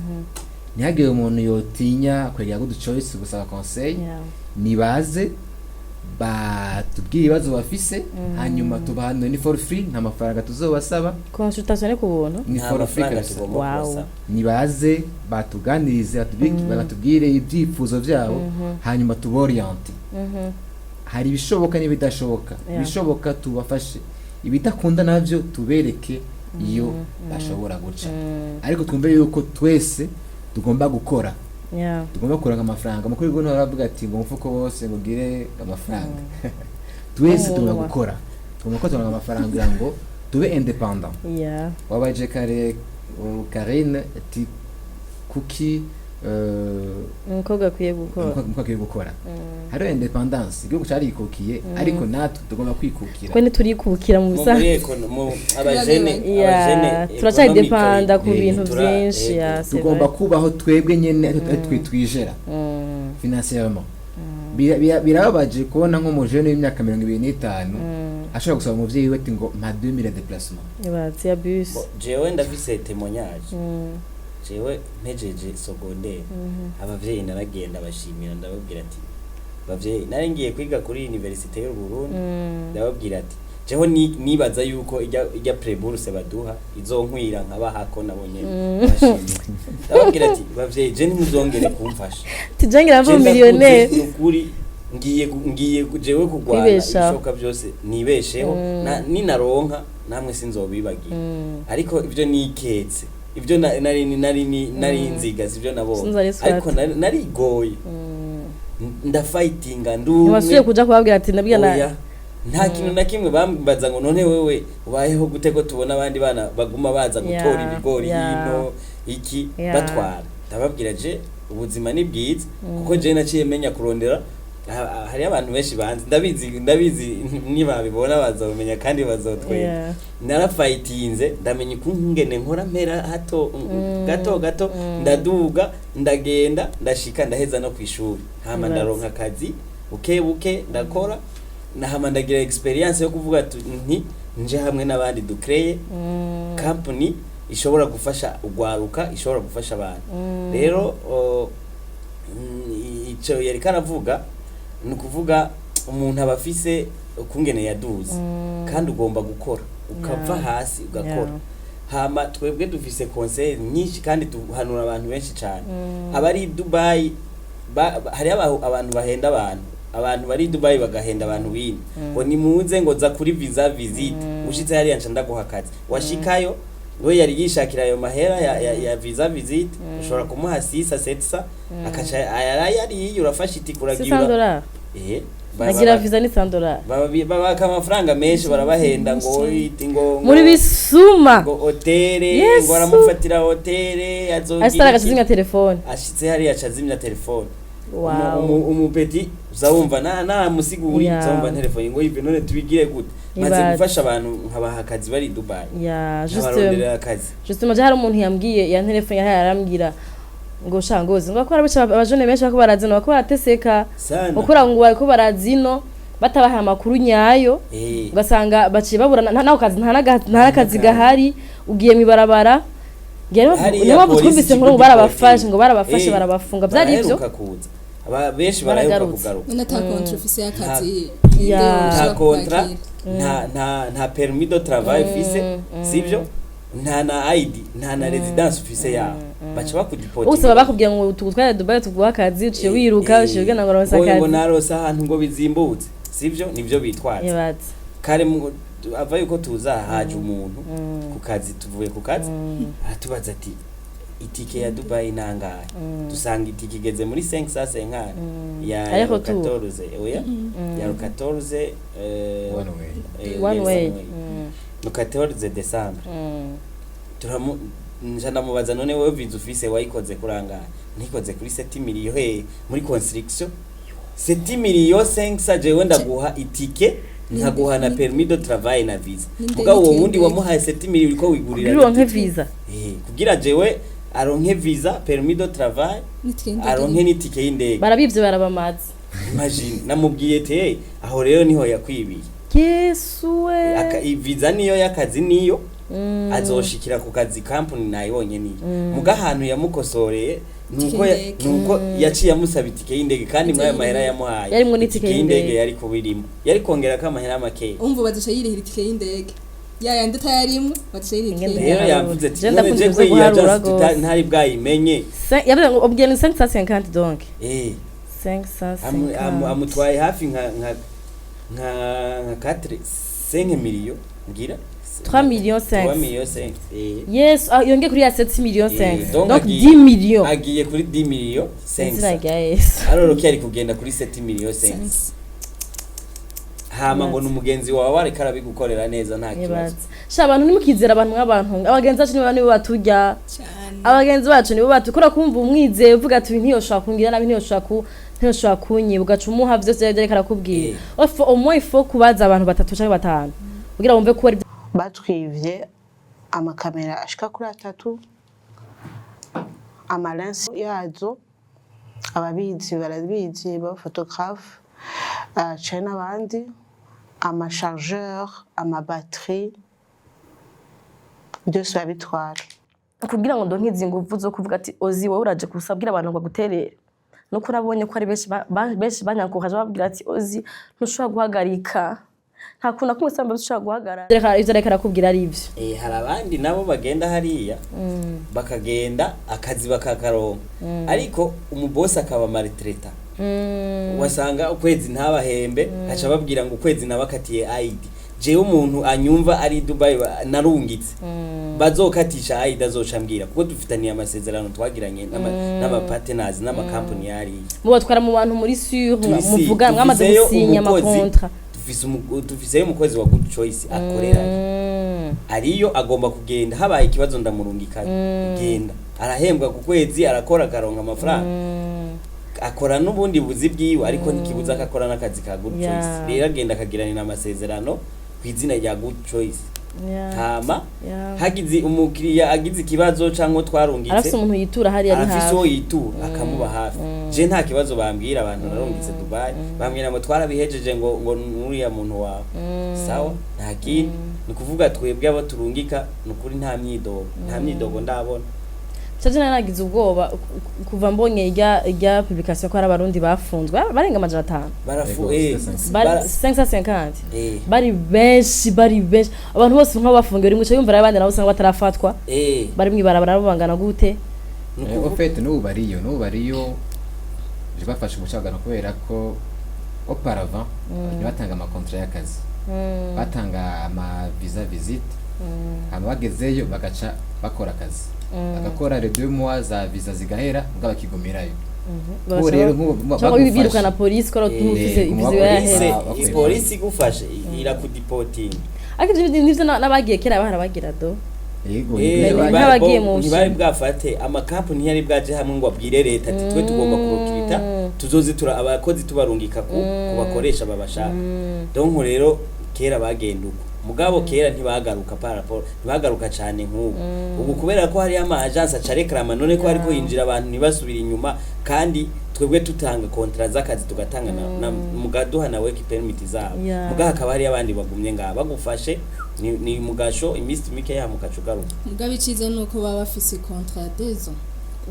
Ntihagire umuntu yotinya kwegera Good Choice gusaba conseil. Nibaze. Batubwire ibibazo bafise, hanyuma tubahanure. Ni for free, nta mafaranga tuzobasaba. Consultation ni ku buntu? Ni Nta for free mafaranga kabisa. tugomba Wow. kubasaba. Nibaze batuganirize, batubwire ibyifuzo byabo, hanyuma tuboriente. Hari ibishoboka n'ibidashoboka. Ibishoboka tubafashe, ibidakunda nabyo tubereke iyo bashobora guca, ariko twumve yuko twese tugomba gukora, tugomba kuronka amafaranga. Mukuru w'igihugu aravuga ati ngo umufuko wose ngo ugire amafaranga. Twese tugomba Umunwa. gukora, tugomba gukora turonka amafaranga kugira ngo tube indépendant. Wabaje kare, Karine, ati kuki Umukobwa akwiye gukora? Umukobwa akwiye gukora. Hariho indépendance, igihugu carikukiye, ariko natwe tugomba kwikukira. Twe ntiturikukira mu Mu bisanzwe. muri abajene abajene Turacyadepanda ku bintu byinshi, yeah, c'est Tugomba vrai. kubaho twebwe nyene, ari twe twijera financièrement. Birababaje kubona nk'umujene w'imyaka 25 ashobora gusaba umuvyeyi we ati ngo mpa 2000 ya déplacement. Ibatsi ya bus. Bo, jewe ndafise témoignage. Jewe mpejeje secondaire, abavyeyi naragenda bashimira, ndababwira ati bavyeyi, nari ngiye kwiga kuri université y'u Burundi. Ndababwira ati jeho nibaza yuko ijya prêt-bourse baduha izonkwira nkabahako nabo nyene bashimira. Ndababwira ati bavyeyi, je ntimuzongere kumfasha. Tijangira mva Je ndakuze, millionnaire. Nukuri ngiye jewe kugwana Kwibeshaho. ibishoboka byose nibesheho, ninaronka namwe sinzobibagira. Ariko ibyo niketse, ibyo nari nziga sibyo nabonye. Sinzi ari swat. Ariko narigoye, ndafightinga ndumwe. Ntiwasubiye kuja kubabwira ati ndabwira na Oya, nta kintu na kimwe bambaza ngo none wewe ubayeho gute ko tubona abandi bana baguma baza gutora ibigori hino iki batwara. Ndababwira je ubuzima ni bwiza kuko je naciye menya kurondera. Hariyo abantu benshi banzi, ndabizi nibabibona bazomenya kandi bazotwenga. Narafayitinze, ndamenya ukungene nkora mpera hato gato gato, ndaduga, ndagenda, ndashika, ndaheza no kwishuri, hama Ibaze. ndaronka akazi buke buke, ndakora, hama ndagira expérience yo kuvuga nti nje hamwe n'abandi dukreye company ishobora gufasha ugwaruka, ishobora gufasha abantu. Rero ico yariko aravuga ni ukuvuga umuntu aba afise ukungene yaduze, kandi ugomba gukora ukava hasi ugakora. Hama twebwe dufise conseil nyinshi kandi duhanura abantu benshi cyane abari i Dubai. Hariho abantu bahenda abantu, abantu bari i Dubai bagahenda abantu bino ngo nimuze, ngo za kuri visa visite, ushitse hariya nca ndaguha akazi. Washikayo, we yari yishakira ayo mahera ya visa visite, ushobora kumuha sisa setsa, akaca yariye, urafashe itike uragira 600 dollars. Eh, Nagira visa ni 100 dollars. Babaka amafaranga menshi, barabahenda ngo iti ngo Muri bisuma. ngo hôtel. Yesu. Ngo aramufatira hôtel, azogira Ashitara iki. agacizimya telefone. Ashitse hariya acazimya telefone. Wow. Umupeti uzawumva na namusiguri, uzawumva telefone ngo ive. None tubigire gute? Maze Ibaze. gufasha abantu nkabaha akazi bari i Dubai, Ya, juste nkabaronderera akazi. Justement, hari umuntu yambwiye ya telefone yahaye, arambwira ngo shangozi ngo akora bica abajene benshi bako barazino, bako barateseka. Sana. Ukora ngo bariko barazino batabaha amakuru nyayo, ugasanga baciye babura nta kazi, nta n'akazi gahari, ugiye mw'ibarabara. Ngira Hariya niyo mpamvu polisi twumvise inkuru ngo ikigudeportinga. barabafashe, ngo barabafashe, barabafunga, byari ibyo. Baraheruka kuza. Benshi baraheruka Baragarutse. kugaruka. None ata contrat ufise y'akazi? Nta contrat, nta permis de travail ufise, sivyo? Nta na ID, nta na résidence ufise yaho, baca bakudeportinga. Bose baba bakubwiye ngo tugutware Dubai tuguha akazi, uciye wiruka, uciye ugenda ngo uronse ngo akazi. Narose ahantu ngo bizimbutse, sivyo? Nivyo bitwaza. Ibaze. Kare ava yuko tuza haje umuntu ku kazi, tuvuye ku kazi, aratubaza ati itike ya Dubai nangahe? Dusanga itike igeze muri 550 ya Aller ya retour. 14, oya, ya 14, One way. One yes, way. one way. Le 14 décembre. Turamu nja ndamubaza none wowe visa ufise wayikoze kurangahe? Ntikoze kuri 7 million. He muri construction 7 million 500, jewe ndaguha itike, nkaguha na permis de travail na visa. Mugabo uwo wundi wamuhaye 7 million uriko wigurira Kugira uronke itike. visa. Kugira jewe aronke visa, permis de travail, aronke n'itike y'indege. Barabivye, barabamaze. Imagine, namubwiye te aho rero niho yakwibiye. Yesu we. Visa niyo y'akazi niyo azoshikira ku kazi, company nayibonye niyo muga ahantu yamukosoreye. Nuko nuko yaciye amusaba itike y'indege, kandi muri ayo mahera yamuhaye Yarimwo n'itike y'indege. Yari kubirimo, yari kongera ko amahera makeya. Umva, baduca yirihira itike y'indege, ya yandi atayarimwo, baduca yirihira itike Ingene y'indege. Rero yavuze ati Je none ndakunda je ivyo ko iyi guharura agence gose. ntari bwayimenye. Yavuze ngo ubwiye ni 550 donc. 550. Amutwaye hafi nka 4 5 millions ngira. 3 millions 5. 3 millions 5, eh. Yes, ah, yongeye kuri ya 7 millions 5. Donc Donc 10 millions. Agiye kuri 10 millions Izina 5. rya Yesu. Aroroke ari kugenda kuri 7 millions 5. Sense. Hama ngo ni umugenzi wawe ariko arabigukorera neza, nta kibazo. Nibaza. Sha, abantu ntimukizere abantu nk'abantu. Abagenzi bacu nibo baturya. Cyane. Abagenzi bacu nibo batukora, kumva umwizeye uvuga ati ntiyoshobora kungira nabi, ntiyoshobora kunyiba, ugaca umuha vyose vyari ariko arakubwira. Au moins il faut kubaza abantu batatu canke batanu kugira wumve ko ari Batwivye amakamera ashika kuri atatu, ama lens yazo, ababizi barabizi, baba photographe cane n'abandi, ama chargeur, ama batterie, byose babitwara. Kugira ngo ndonke izi nguvu zo kuvuga ati ozi wowe uraje kusabwira abantu ngo baguterere, nuko urabonye ko ari benshi benshi banyankukaje babwira ati ozi ntushobora guhagarika, nta kuntu na kumwe samba ushobora guhagarara, ivyo ariko arakubwira ari ivyo. Hari abandi nabo bagenda hariya, bakagenda akazi bakakaronka, ariko umubosi akaba maltraita, wasanga ukwezi ntabahembe, aca babwira ngo ukwezi nabakatiye ID. Jewe umuntu anyumva ari Dubai narungitse bazokatisha ID, azoca ambwira, kuko dufitaniye amasezerano twagiranye n'ama partners n'amakampani yariya. Mubatwara mu bantu muri sûr Turi muvuga mwamaze dufiseyo gusinya amakontra. Dufiseyo umukozi wa Good Choice akorerayo, ariyo agomba kugenda, habaye ikibazo ndamurungika, genda, arahembwa ku kwezi, arakora akaronka amafaranga, akora n'ubundi buzi bwiwe, ariko ntikibuza ko akora n'akazi ka Good Choice. Rero agenda akagiranira amasezerano ku izina rya Good Choice, hama hagize umukiriya agize ikibazo cyangwa twarungitse, arafise umuntu yitura hariya ari arafise uwo hafi. yitura akamuba hafi. Je nta kibazo bambwira. Abantu narungitse Dubai bambwira ngo twarabihejeje, ngo nuriya muntu wawe, sawa, nta kindi. Ni ukuvuga twebwe abo turungika, ni ukuri nta myidogo, nta myidogo ndabona. Caje naragize ubwoba kuva mbonye irya publication ko hari abarundi bafunzwe barenga 500. Barafu Yego, Bari 550. Bari benshi, bari benshi, abantu bose nk'abo bafungiwe rimwe, yumva ari abandi nabo usanga batarafatwa, bari mw'ibarabara bangana gute? Ni En ukuvuga fait, n'ubu bariyo bafashe umucagano kubera ko auparavant ntibatanga ama contrat y'akazi, batanga ama visa visite, hama bagezeyo bagaca bakora akazi, bagakora les 2 mois za visa zigahera, mbwa bakigumirayo. Ubu rero nk'ubu cyangwa bagufashe. birukana polisi ko ufise Kumuha visa polisi. yahera. Bakwiye. Polisi igufashe irakudipotinga. Ariko ivyo nivyo n'abagiye kera bahora do. Yego, Eh, yego. Nk'abagiye mu ntibari Bushinwa. bwafate amakampani, ntiyari bwaje hamwe ngo abwire leta ati twe tugomba kurokirita, tuzoze tura abakozi tubarungika ku bakoresha babashaka. Donc rero kera bagenda uko, mugabo kera ntibagaruka par rapport, ntibagaruka cyane nk'ubu. Ubu kubera ko hariyo ama agence aca réclama none ko hariko yinjira abantu ntibasubira inyuma, kandi twebwe tutanga contrat z'akazi, tugatanga na mugaduha na work permit zabo, mugaha hakaba hariyo abandi bagumye ngaha, bagufashe ni mugasho iminsi mike ya mukaca ugaruka. Mugabo iciza ni uko baba bafise contrat 2 ans.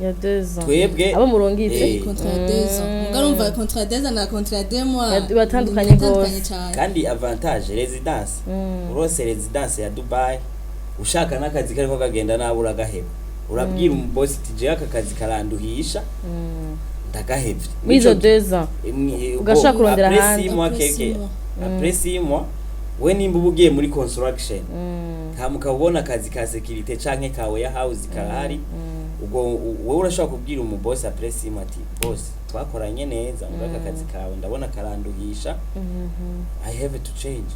Ya 2 ans. Twebwe abo murungitse. Contrat 2 ans, mugabo urumva contrat 2 ans na contrat 2 mois Batandukanye bitandukanye gose. cyane. Kandi avantage residence, urose residence ya Dubai, ushaka n'akazi kariko kagenda nabi uragaheba, urabwira umubosi ati jewe aka kazi karanduhisha, ndagahevye. Muri izo 2 ans ugashaka kurondera ahandi. Après keke 6 mois. Après 6 mois, we nimba uba ugiye muri construction, hama ukaba ubona akazi ka sécurité canke ka warehouse karahari, ubwo wowe urashobora kubwira umubosi après 6 mois ati boss, twakoranye neza, muri aka kazi kawe ndabona karanduhisha, I have to change.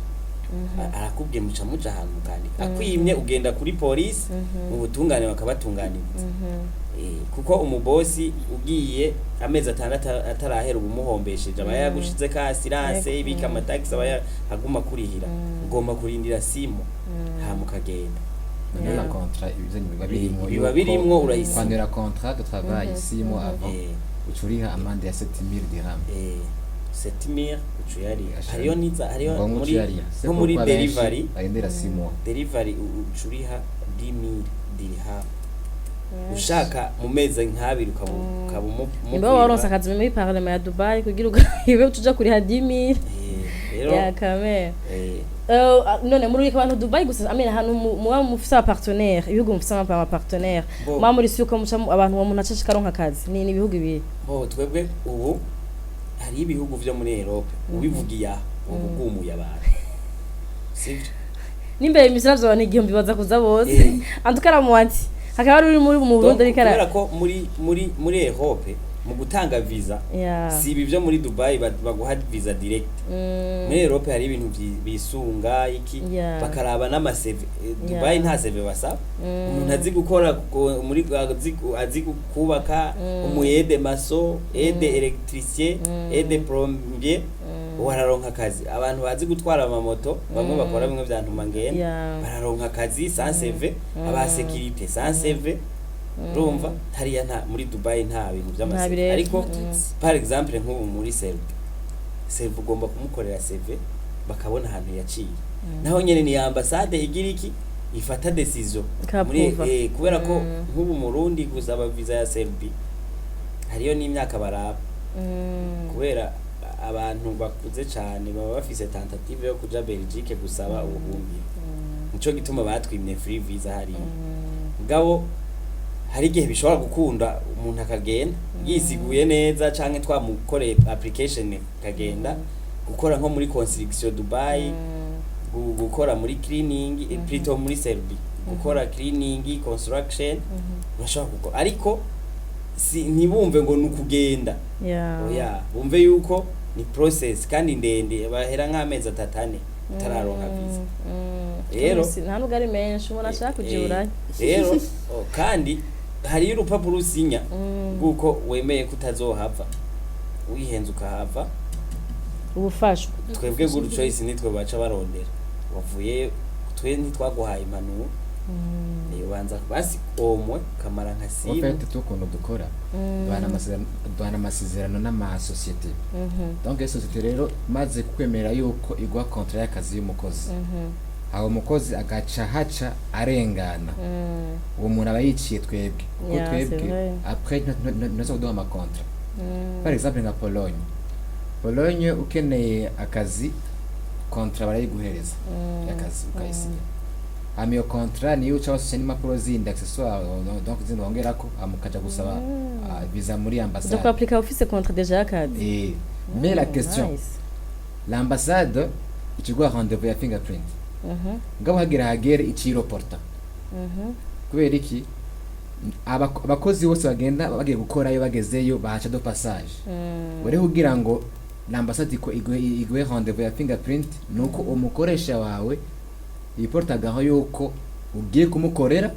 Arakubwiye, muca muja ahantu mukandika, akwimye ugenda kuri polisi mu butungane bakabatunganiriza. Kuko umubosi ugiye amezi 6 atarahera uba umuhombesheje, aba yagushize ka assurance, ibika ama taxes, aba aguma kurihira. Ugomba kurindira 6 mois hama ukagenda. Noneho la contrat ibyo biba birimwo Biba yuko birimwo, urayisinya. Kwandura contrat de travail 6 mois avant, uca uriha amande ya 7000 dirhams. 7000 uca uyariha. Ashaka. Hariyo niza hariyo Ngombwa muri uca uyariha. C'est nko muri pourquoi benshi delivery. barindira 6 mois. Delivery uca uriha 10000 dirham. Ushaka mu mezi nk'abiri ukaba Nimba waronse akazi muri parlement ya Dubai kugira ugahibe tuja kuriha 10000. Rero ya kamere. None muri abantu Dubai gusa amena ahantu muba mufise aba partenaire, ibihugu mufise ama partenaire, muba muri suko muca abantu uwo muntu acashika aronka akazi ni ibihugu bibiri? Bo, twebwe ubu hari ibihugu vyo muri Europe ubivugiye aha ubu bwumuye abantu, sivyo? N'imbere imisira vy'abantu 1000 baza kuza bose. Antuka ramuwanti hakaba hari uri muri mu Burundi Donc, ariko kubera ko muri Europe mu gutanga visa, si ibi byo muri Dubai baguha visa direct. Muri Europe hari ibintu bisunga iki, bakaraba n'ama CV. Dubai nta CV basaba. Umuntu azi gukora muri azi kubaka, umu aide maçon, aide électricien, aide plombier, uwo araronka akazi. Abantu bazi gutwara amamoto, bamwe bakora bimwe vya ntuma ngenda, bararonka akazi sans CV. Aba sécurité sans CV. Urumva hariya nta muri Dubai nta bintu Nta by'ama CV. bireba. Ariko par exemple nk'ubu muri Serbie, Serbie ugomba kumukorera CV, bakabona ahantu yaciye. Naho nyene ni ambassade igira iki, ifata décision muri Ikapuva. Kubera ko nk'ubu Murundi gusaba visa ya Serbie hariyo n'imyaka baraba, kubera abantu bakuze cyane baba bafise tentative yo kuja Belgique gusaba ubuhungiro. Nico gituma batwimye free visa hariya. Mugabo hari igihe bishobora gukunda umuntu akagenda yisiguye neza, canke twamukoreye application akagenda gukora nko muri construction Dubai, gukora muri cleaning, plutôt muri Serbie gukora cleaning, construction urashobora gukora. Ariko si ntibumve ngo ni ukugenda. Oya, bumve yuko ni process kandi ndende, bahera nk'amezi 3, 4 utararonka visa. Rero Nta nubwo ari menshi umuntu ashaka kuja Iburaya. Rero kandi hariyo urupapuro usinya rw'uko wemeye ko utazohava wihenze ukahava. Ubufashwa. Twebwe Good Choice nitwe baca barondera wavuye, twe ntitwaguhaye impanuro. Ubanza basi omwe kamara nka En simu. fait, tout ukuntu dukora, duhana amasezerano n'amasosiyete. Donc iyo sosiyete rero maze kwemera yuko iguha contrat y'akazi y'umukozi, aho umukozi agaca haca arengana, uwo muntu aba yiciye twebwe, kuko Yeah, c'est twebwe vrai. après ntuza kuduha ama contrat. Par exemple nka Pologne ukeneye akazi, contrat barayiguhereza y'akazi ukayisinya. Hama iyo contrat niyo uca wasusa n'impapuro zindi accessoire, donc zindi wongerako, hama ukaja gusaba visa muri Uja ambassade. kuaplika ufise contrat déjà y'akazi. Mais la question, Nice. l'ambassade ikiguha rendez-vous ya fingerprint, ngabo hagera hagere iciroporta. Kubera iki? Abakozi bose bagenda bagiye gukorayo, bagezeyo bahaca de passage. Wari kugira ngo l'ambassade iguhe rendez-vous ya fingerprint, nuko umukoresha wawe yiportagaho yuko ugiye kumukorera.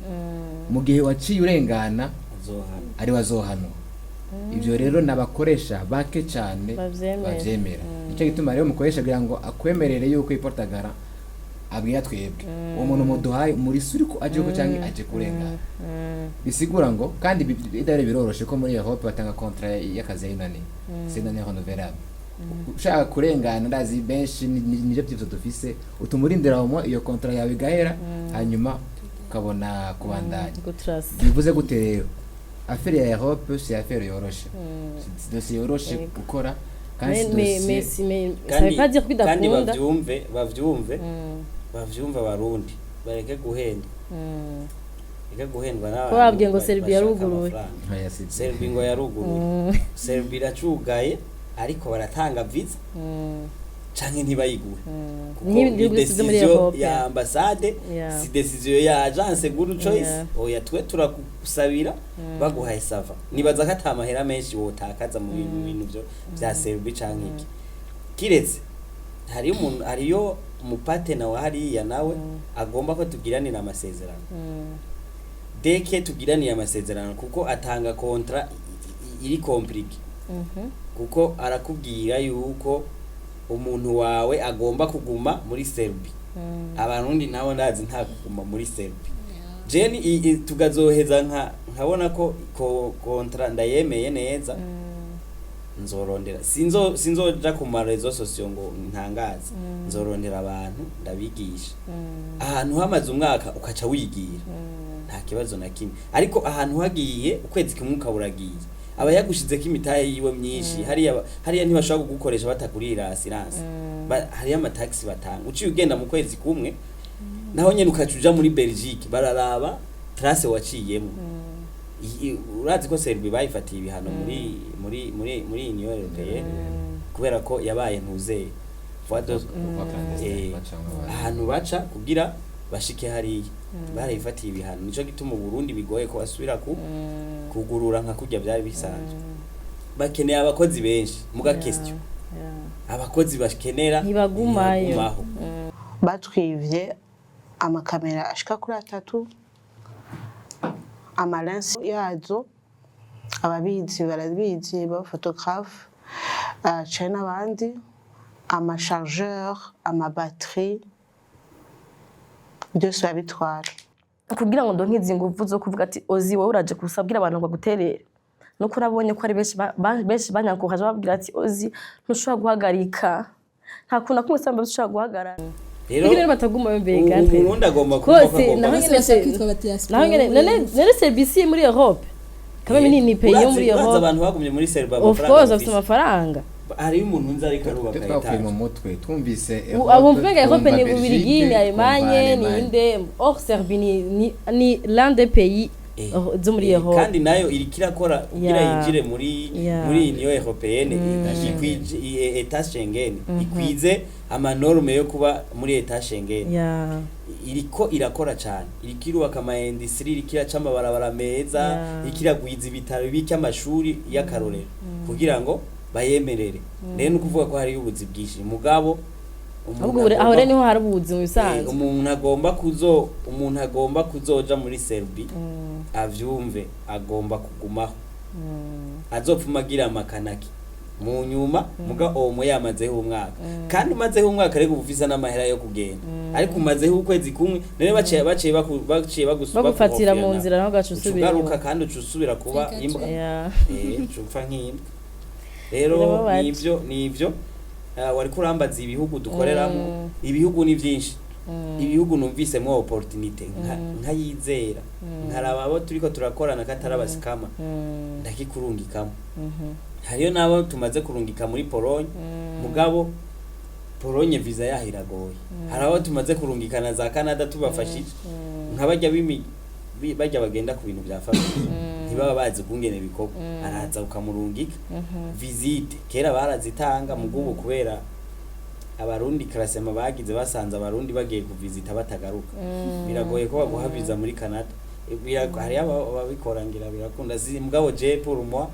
Mu gihe waciye urengana, azohana. Ari wazohanwa. Ibyo rero n'abakoresha bake cyane Bavyemera. bavyemera. Nicyo gituma rero umukoresha kugira ngo akwemerere yuko yiportagara, abwira twebwe uwo muntu muduhaye muri suri ko aje ko cyangwa aje kurengana. Bisigura ngo kandi idare biroroshe ko muri Europe batanga contrat y'akazi ya une année, c'est une année renouvelable. Ushaka kurengana, ndazi benshi nivyo vyivyo dufise, utumurindira au iyo contrat yawe igahera, hanyuma ukabona kubandanya. Good trust. Bivuze gute rero? Affaire ya Europe, c'est affaire yoroshe, c'est dossier yoroshe Yego. gukora kandi Mais si mais dossier mais si mais ça Kandi veut pas dire ko kandi idakunda. Bavyumve, bavyumve abarundi, bareke guhendwa, bareke guhendwa n'abantu Ko babwiye ngo Serbia bashaka yaruguruye. amafaranga. Oya, si Serbia ngo yaruguruye? Serbia iracugaye, ariko baratanga visa canke ntibayiguhe, kuko Nk'ibindi ni bihugu byose byo muri décision Europe. ya ambassade, si décision ya agence Good Choice. Oya, twe turakusabira, baguhaye ça va. Nibaza ko ata mahera menshi wotakaza mu bintu byo vya Serbia canke iki, kiretse hariyo umuntu, hariyo umupatena wa hariya nawe agomba ko tugiranira amasezerano. Dès que tugiranira amasezerano, kuko atanga contrat iri compliqué, kuko arakubwira yuko umuntu wawe agomba kuguma muri Serbia. Abarundi nabo ndazi nta kuguma muri Serbia. Jeni tukazoheza nkabona ko contrat ndayemeye neza, nzorondera, sinzoja ku ma réseaux sociaux ngo ntangaze. Nzorondera abantu ndabigisha. Ahantu hamaze umwaka ukaca wigira. Nta kibazo na kimwe, ariko ahantu hagiye ukwezi kumwe ukaburagiye, aba yagushizeko imitahe yiwe myinshi. Hariya ntibashobora kugukoresha batakurira assurance. Hariyo amataxi batanga uciye ugenda mu kwezi kumwe, naho nyene ukaca uja muri Belgique, bararaba trace waciyemo. Urazi ko Serbie bayifatiye ibihano muri Union Européenne kubera ko yabaye ntuzeye voie ahantu baca kugira bashike hariya, barayifatiye ibihano. Nico gituma Burundi bigoye ko basubira ku kugurura nka kurya byari bisanzwe. Bakeneye abakozi benshi, muga question abakozi bakenera Ntibagumayo. Ntibagumaho. Batwivye amakamera ashika kuri atatu, amalensi yazo, ababizi barabizi, b'abaphotographe cane n'abandi, amachargeur, amabatterie, byose babitwara. Kugira ngo ndonke izi nguvu zo kuvuga ati ozi wowe uraje kusabwira abantu ngo baguterere, nuko nabonye ko ari benshi benshi banyankuhaje babwira ati ozi ntushobora guhagarika, nta kuntu na kumwe samba ushobora guhagarara. Rero kugira ngo batagumayo mbega. Umurundi agomba kumva ko Kose, agomba naho Bose nyene bashaka kwitwa ba diaspora. Naho nyene none Serbie muri Europe kameme ni pays yo muri Urazi Europe. abantu bagumye muri Serbia, Of amafaranga course bafite bafise. amafaranga. Hariyo umuntu nzi ariko arubaka Twakuye mu etaje. mutwe twumvise Abo mvuga Europe ni twumva Ububirigi, Belgique, ni twumva Allemagne, ni Allemagne. inde. Or Serbie ni l'un des pays zo muri Europe. Kandi nayo iriko irakora kugira yinjire muri muri Union Européenne, ikwije État Schengen, ikwize amanorme yo kuba muri État Schengen. Iriko irakora cyane, iriko irubaka ama industrie, iriko iraca amabarabara meza, iriko iragwiza ibitaro, ibika amashuri y'akarorero kugira ngo bayemerere. Rero ni ukuvuga ko hariyo ubuzi bwinshi, mugabo umuntu Ahubwo aho rero niho hari ubuzi mu bisanzwe. Umuntu agomba kuzoja muri Serbie avyumve, agomba kugumaho, azopfuma agira amakanaki mu nyuma, muga omo yamazeho umwaka. Kandi umazeho umwaka ariko uba ufise n'amahera yo kugenda, ariko umazeho ukwezi kumwe, none baciye Bagufatira mu bakugofera. nzira naho ugaca usubira Ugaruka inyuma. kandi uca usubira kuba Reka imbwa. Uca upfa nk'imbwa rero. Birababaje. Nivyo wariko urambaza ibihugu dukoreramo. Ibihugu ni byinshi. Ibihugu numvisemwo opportunité nkayizera, nkaraba abo turiko turakorana katari abasikama, ndakikurungikamo. Hariyo n'abo tumaze kurungika muri Pologne, mugabo Pologne visa yaho iragoye. Hari abo tumaze kurungikana za Canada tubafashije, nka barya bajya bagenda ku bintu bya famille, ntibaba bazi ukungene bikorwa, araza ukamurungika visite. Kera barazitanga, mugubu kubera abarundi classement bagize, basanze abarundi bagiye kuvizita batagaruka, biragoye ko baguha visa muri Canada. Hariyo ababikora ngira birakunda, si mugabo je pour moi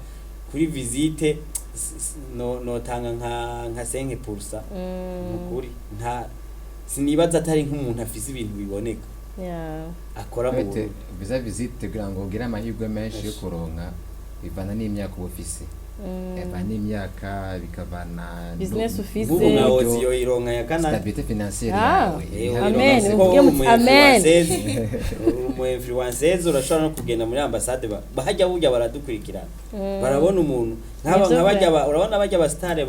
kuri visite no notanga nka 5% mukuri. Nta sinibaza atari nk'umuntu afise ibintu biboneka akora mu Wete, Burundi. Visa visite kugira ngo ugire amahirwe menshi yo kuronka bivana n'imyaka uba ufise, bivana n'imyaka, bikavana Business ufise. Nk'ubu nka Ozi yo ironka ya Canada. Stabilité financière Ah. yawe. Amen. Kuko Uvuge muti amen. umu influenceuse urashobora no kugenda muri ambasade, bahajya burya baradukurikirana, barabona umuntu nk'aba Nivyo nka bajya vya. Urabona bajya ba star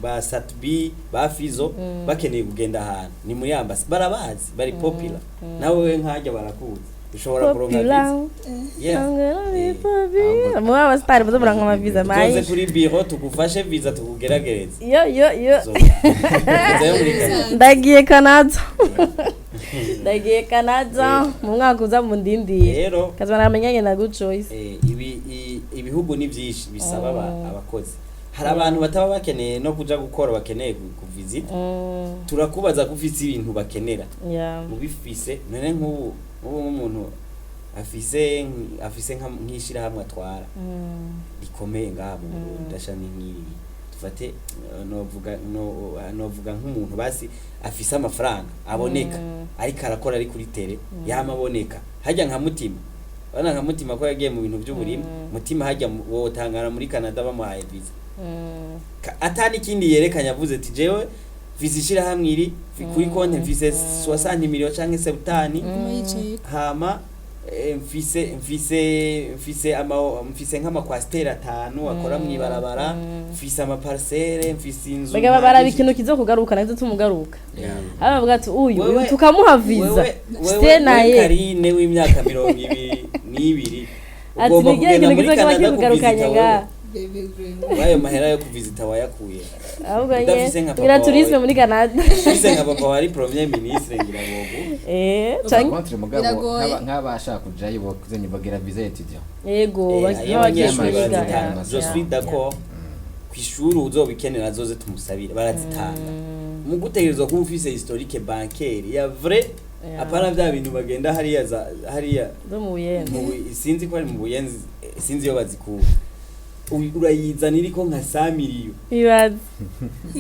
ba Satbi, ba Fizo, bakeneye kugenda ahantu ni muri ambasade, barabazi, bari popular. Nawe we nkajya barakuzi, ushobora kuronka Popular. visa. Yeah. I'm gonna be popular. Muba abasitari muze muranka amaviza Tuzoze mayi. kuri biro tugufashe visa, tukugeragereze. Yo yo yo. Visa yo muri Canada. Ndagiye Canada. Ndagiye Canada mu mwaka uza mundindire. Rero Kaza namenyanye na Good Choice. Ibihugu ni byinshi bisaba abakozi. Hari abantu bataba bakeneye no kuja gukora, bakeneye kuvizita. Turakubaza ko ufise ibintu bakenera, ubifise. None nk'ubu nk'umuntu afise nk'ishirahamwe atwara rikomeye ngaha mu Burundi, ndasha ni nk'ibi dufate, novuga no novuga nk'umuntu basi afise amafaranga aboneka, ariko arakora ari kuri tele yama aboneka hajya nka Mutima. Bana nka Mutima ko yagiye mu bintu by'uburimi, Mutima hajya wotangara muri Canada bamuhaye visa, atani ikindi yerekanye, avuze ati jewe visa ishirahamwe iri kuri konti mfise 60 million canke 70. Guma yicaye. Hama Mfise nk'ama Coaster atanu akora mw'ibarabara, mfise ama parcelles, mfise inzu. Bagaba baraba ikintu kizokugaruka nazo tumugaruka. Aba bavuga ati uyu uyu tukamuha visa. Wewe naye. Karine w'imyaka 22 Ati ugomba ni ikihe kugenda kintu muri kizokuba Canada kikugarukanye kuvizita ngaha? wewe. Wayo mahera yo kuvizita wayakuye? Ahubwo nye Udafise nka papa tugira tourisme wawe. muri Canada. Ufise nka papa wari premier ministre, ngira bogu. Canke Contre mugabo Biragoye. nk'abashaka kujayo bokuzanye bagira visa étudiant. Yego, Abanyeshuri nk'abagiye kwiga. barazitanga. Ya, Je ya. suis d'accord, kw'ishuri uzobikenera azoze tumusabire, barazitanga. Mu gutegerezwa kuba ufise historique bancaire ya vrai, apana vya bintu bagenda hariya hariya Zo mu Buyenzi. Sinzi ko ari mu Buyenzi, sinzi iyo bazikura. Urayizana iriko nka 100 miliyo. Ibaze.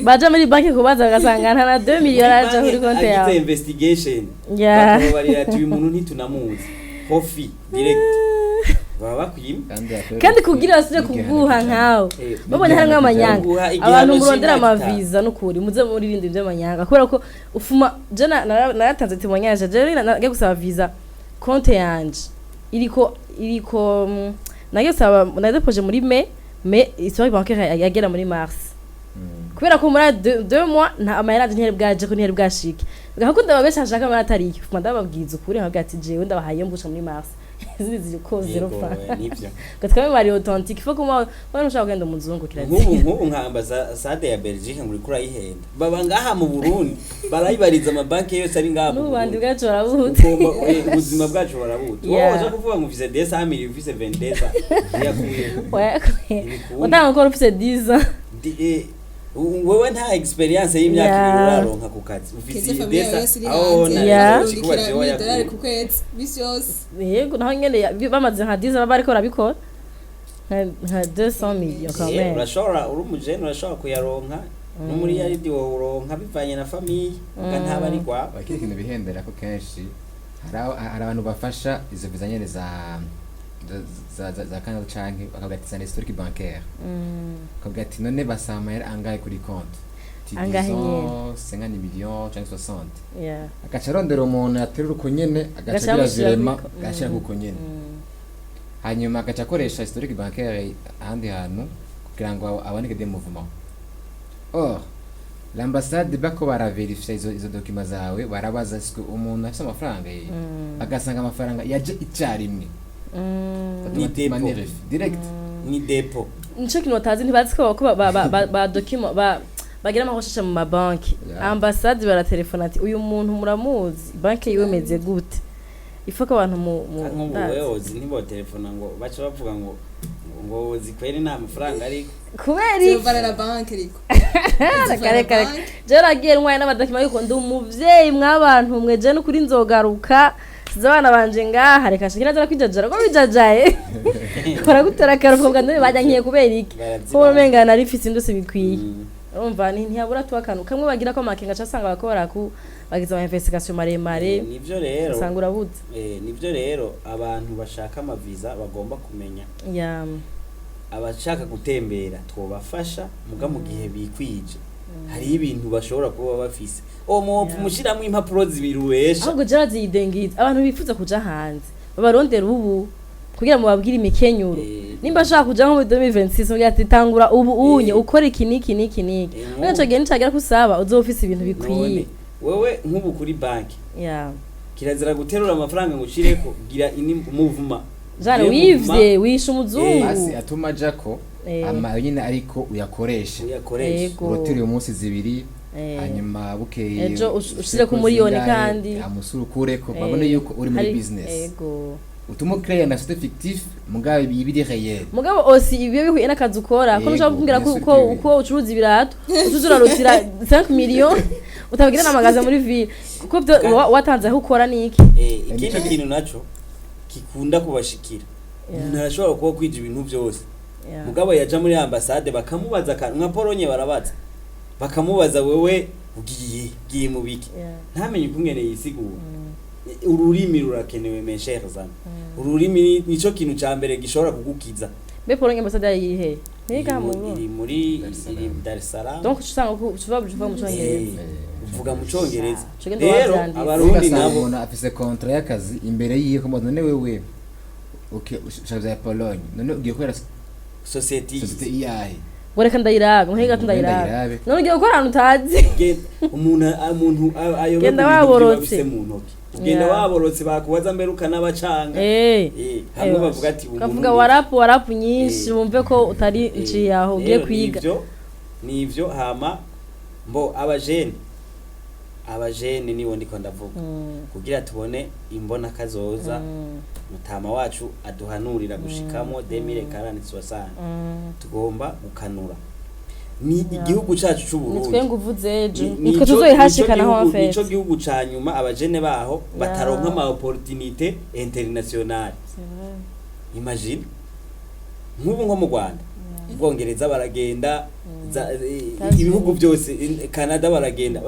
Baja muri banki kubaza bagasanga nta na 2 miliyoni aja kuri konti Agize yawe. investigation, bakamubarira ati uyu muntu ntitunamuzi, hofi direct baba bakwima. Kandi kugira basubire kuguha nkawe. Babonye harimwo amanyanga. Kuguha igihano Abantu murondera c'imyaka amaviza n'ukuri muze murirind ivy'amanyanga kubera ko ufuma je naratanze témoignage, je nagiye gusaba visa, konte yanje iriko nagiye gusaba, nadepoje muri mai, mais histoire bancaire yagera muri mars, kubera ko muri 2 mois nta amahera yanje ntiyari bwaje ko ntiyari bwashike. Gakunda babesha ashaka amahera atariyo, fuma ndababwiza ukuri, nkavuga ati jewe ndabahaye mbusha muri mars, izindi ziriko zero Yego, franc. Nivyo. Gatwame bari authentique, faut kuma bana ushaka kugenda umuzungu kirazira. Nk'ubu nka ambasade ya Belgique ngo uriko urayihenda, baba ngaha mu Burundi, barayibariza amabanki yose ari ngaha mu N'ubandi Burundi. bwacu barabuhutse. Ugomba ubuzima bwacu barabuta. Wowe Yeah. uza kuvuga ngo ufise 200 mille, ufise 22 yakuye? Ntibikunda. Utanga gukora ufise 10 ans. Wewe nta experience y'imyaka 2 uraronka ku kazi, ufise Keze famille desa yose iri aho hanze. na Urungikira kikuba jewe $1000 yakuye ku kwezi bisi yose. Yego, naho nyene bamaze nka 10 ans baba bariko barabikora nka 200 millions quand même. Urashobora, uri umujene urashobora kuyaronka, no muri yaridi wowe uronka bivanye na famille, muga ntaba ari rwawe. Bakiri ikintu bihendera ko kenshi hari abantu bafasha izo visa nyene za Canada canke bakavuga ati zana historique bancaire, bakavuga ati none basaba amahera angahe kuri compte? Ati, Angahe disons 50 millions canke 60, Yeah. agaca arondera umuntu yaterura uko nyene, agaca Agaca agira amushyira virement, agashira kuko nyene, hanyuma agaca akoresha historique bancaire ahandi hantu kugira ngo aboneke des mouvements. Or l'ambassade bako baraverifya izo documents zawe, barabaza est-ce que umuntu afise amafaranga ye, bagasanga amafaranga yaje icyarimwe. Ni dépôt. Automatiquement, direct. Ni dépôt. Nico kintu batazi, ntibazi ko ba document ba bagira amahosheshe mu mabanki. Ambasade baratelefona ati uyu muntu muramuzi, banki yiwe imeze gute? Ifo ko abantu mu Nk'ubu ndazi. wewe uzi ntibotelefona ngo baca bavuga ngo uzi kweri nta mafaranga ariko. Kubera iki? Zovana na banki ariko. Kare kare, jewe nagiye ntwaye n'ama documents yuko ndi umuvyeyi mw'abantu mwe, je n'ukuri nzogaruka size abana banje ngaha, reka shikira nza kwijajara ko bijajaye baragutera akaruhuko bwa none bajya kubera iki ko umenga nari mfise indose bikwiye. Urumva ni ntiyabura tuba akantu kamwe bagira ko amakenga aca asanga barako baraku bagize ama investigation maremare. Nivyo rero. Usanga urabuze. Nivyo rero, abantu bashaka amaviza bagomba kumenya, abashaka gutembera twobafasha, muga mu gihe bikwije hariho ibintu bashobora kuba bafise uwo mwopfu mushiramwo impapuro zibiri ubesha. Ahubwo jara ziyidengiza abantu bifuza kuja hanze babarondera ubu kugira ngo babwire imikenyuro. Nimba ashaka kuja nko muri 2026, ugira ati tangura ubu unye, ukora iki niki niki niki. Muri ico gihe nicagera kusaba uzoba ufise ibintu bikwiye. None wewe nk'ubu kuri banki kirazira guterura amafaranga ngo ushireko, gira ini muvuma. Jane Ugire muvuma, wivye wishe umuzungu. Basi atuma ajako ama nyine ariko uyakoresha. Uyakoresha. Yego. Urotere uyu munsi zibiri, hanyuma bukeye Ejo ushireko umuriyoni kandi. Amusura ukureko, babone yuko uri muri business. Utuma ucréer na société fictif mugabo ibiri réel. Mugabo osi ibyo bihuye n'akazi ukora ko ntushobora kumbwira ko Bien sûr uko que oui. uko ucuruza ibirato ucuza urarutira 5 millions utabagira n'amagaza muri ville kuko byo watanze aho ukora niki. Ikindi kintu naco kikunda kubashikira, umuntu arashobora kuba kwija ibintu byose, mugabo yaja muri ambasade bakamubaza akantu nka Polonye, barabaza bakamubaza wewe ugiye mu biki, ntamenye ukungene yisigura. Ururimi rurakenewe, mes chers amis, ururimi nico kintu ca mbere gishobora kugukiza. Mbe Polonye ambasade yayihe ntiga mu Iri Burundi? muri Dar es iri Salaam. Dar es Salaam. Donc usanga ko ucuva mu Congereza. Uvuga mu Congereza. Ico genda Rero wavyanditse. Abarundi Ugasanga nabo umuntu afise contrat y'akazi imbere yiwe, ko none wewe, okay, ushaka vya Pologne, none ugiye kubera société société iyahe? Ngo reka ndayirabe, nko gato Ngo ndayirabe. ndayirabe. None ugiye gukora ahantu utazi. Umuntu ayoberwa Genda ibintu biba waborotse. bifise mu ntoki, ugenda waborotse, bakubaza mbere ukanabacanga. Hamwe bavuga ati umuntu Ukavuga warapu warapu nyinshi, wumve ko utari nciye aho ugiye Rero kwiga. Nivyo hama mbo abajene nibo ndiko ndavuga, kugira tubone imbona kazoza mutama wacu aduhanurira gushikamo 2040, tugomba gukanura ni igihugu cacu c'u Ni Burundi. twe nguvu z'ejo, Ni- nitwe tuzoyihashikana nico aho gihugu- nico mfete. gihugu ca nyuma abajene baho bataronka ama opportunité internationale. Imagine nk'ubu nko mu Rwanda, Ubwongereza baragenda, ibihugu byose, Canada baragenda,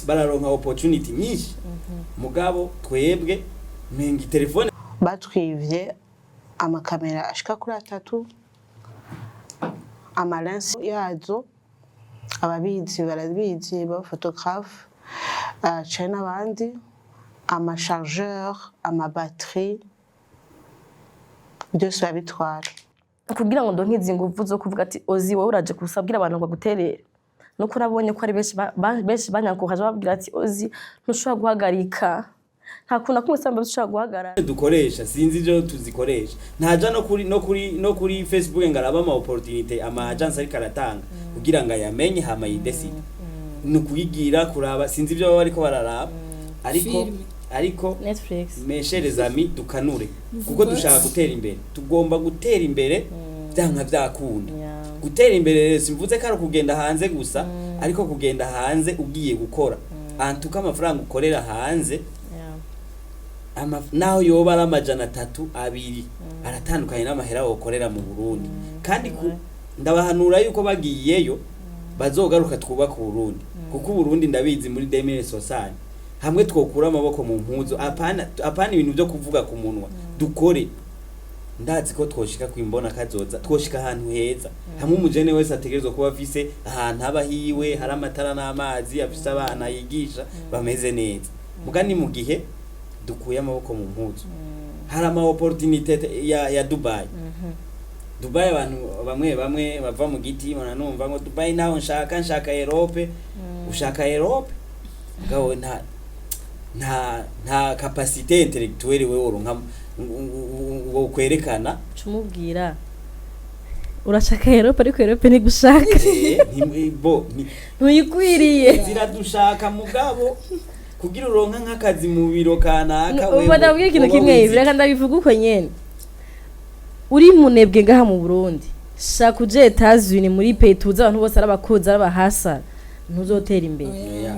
bararonka opportunity nyinshi, mugabo twebwe menga telefone. Batwivye amakamera ashika kuri atatu, ama lens yazo, ababizi barabizi, b'abaphotographe cane n'abandi, ama chargeur, ama batterie, byose babitwara. Kugira ngo ndonke izi nguvu zo kuvuga ati ozi wowe uraje gusabwira abantu ngo baguterere, nuko nabonye ko ari benshi benshi banyankuhaje babwira ati ozi ntushobora guhagarika, nta kuntu na kumwe samba ushobora guhagarara. Dukoresha sinzi ibyo tuzikoresha, ntaja no kuri Facebook ngo arabe ama opportunité ama agence ariko aratanga kugira ngo ayamenye hama yidécide. Ni ukuyigira kuraba, sinzi ibyo baba bariko bararaba, ariko Filme. Ariko Netflix. Mes chers amis, dukanure kuko dushaka gutera imbere, tugomba gutera imbere byanka byakunda. Gutera imbere rero simvuze ko ari ukugenda hanze gusa, ariko kugenda hanze ugiye gukora antuka amafaranga ukorera hanze, naho yoba ari 300, 200, aratandukanye n'amahera wokorera mu Burundi. Kandi ndabahanura yuko bagiyeyo bazogaruka twubaka Uburundi, kuko Uburundi ndabizi muri 2060 hamwe twokura amaboko mu mpuzu, apana apana ibintu byo kuvuga ku munwa, dukore, ndazi ko twoshika kwimbona kazoza, twoshika ahantu heza hamwe umujene wese ategerezwa kuba afise ahantu haba hiwe, hari amatara n'amazi, afise abana yigisha bameze neza. Muga ni mu gihe dukuye amaboko mu mpuzu. Hari ama opportunité ya Dubai. Dubai, abantu bamwe bamwe bava mu giti bananumva ngo Dubai naho nshaka Europe. Ushaka Europe mugabo nta capacité intellectuelle wewe uronka ngo kwerekana. Cumubwira urashaka Europe, ariko Europe ntigushaka. Bo Ntuyikwiriye. Ziradushaka, mugabo kugira uronka nk'akazi mu biro kanaka, Ubu ndabwira ikintu wowe kimwe, wize. reka ndabivuga uko nyene. Uri munebwe ngaha mu Burundi, shaka uje Etats-Unis muri pays tuzi abantu bose ari abakozi, ari abahasara, ntuzotera imbere.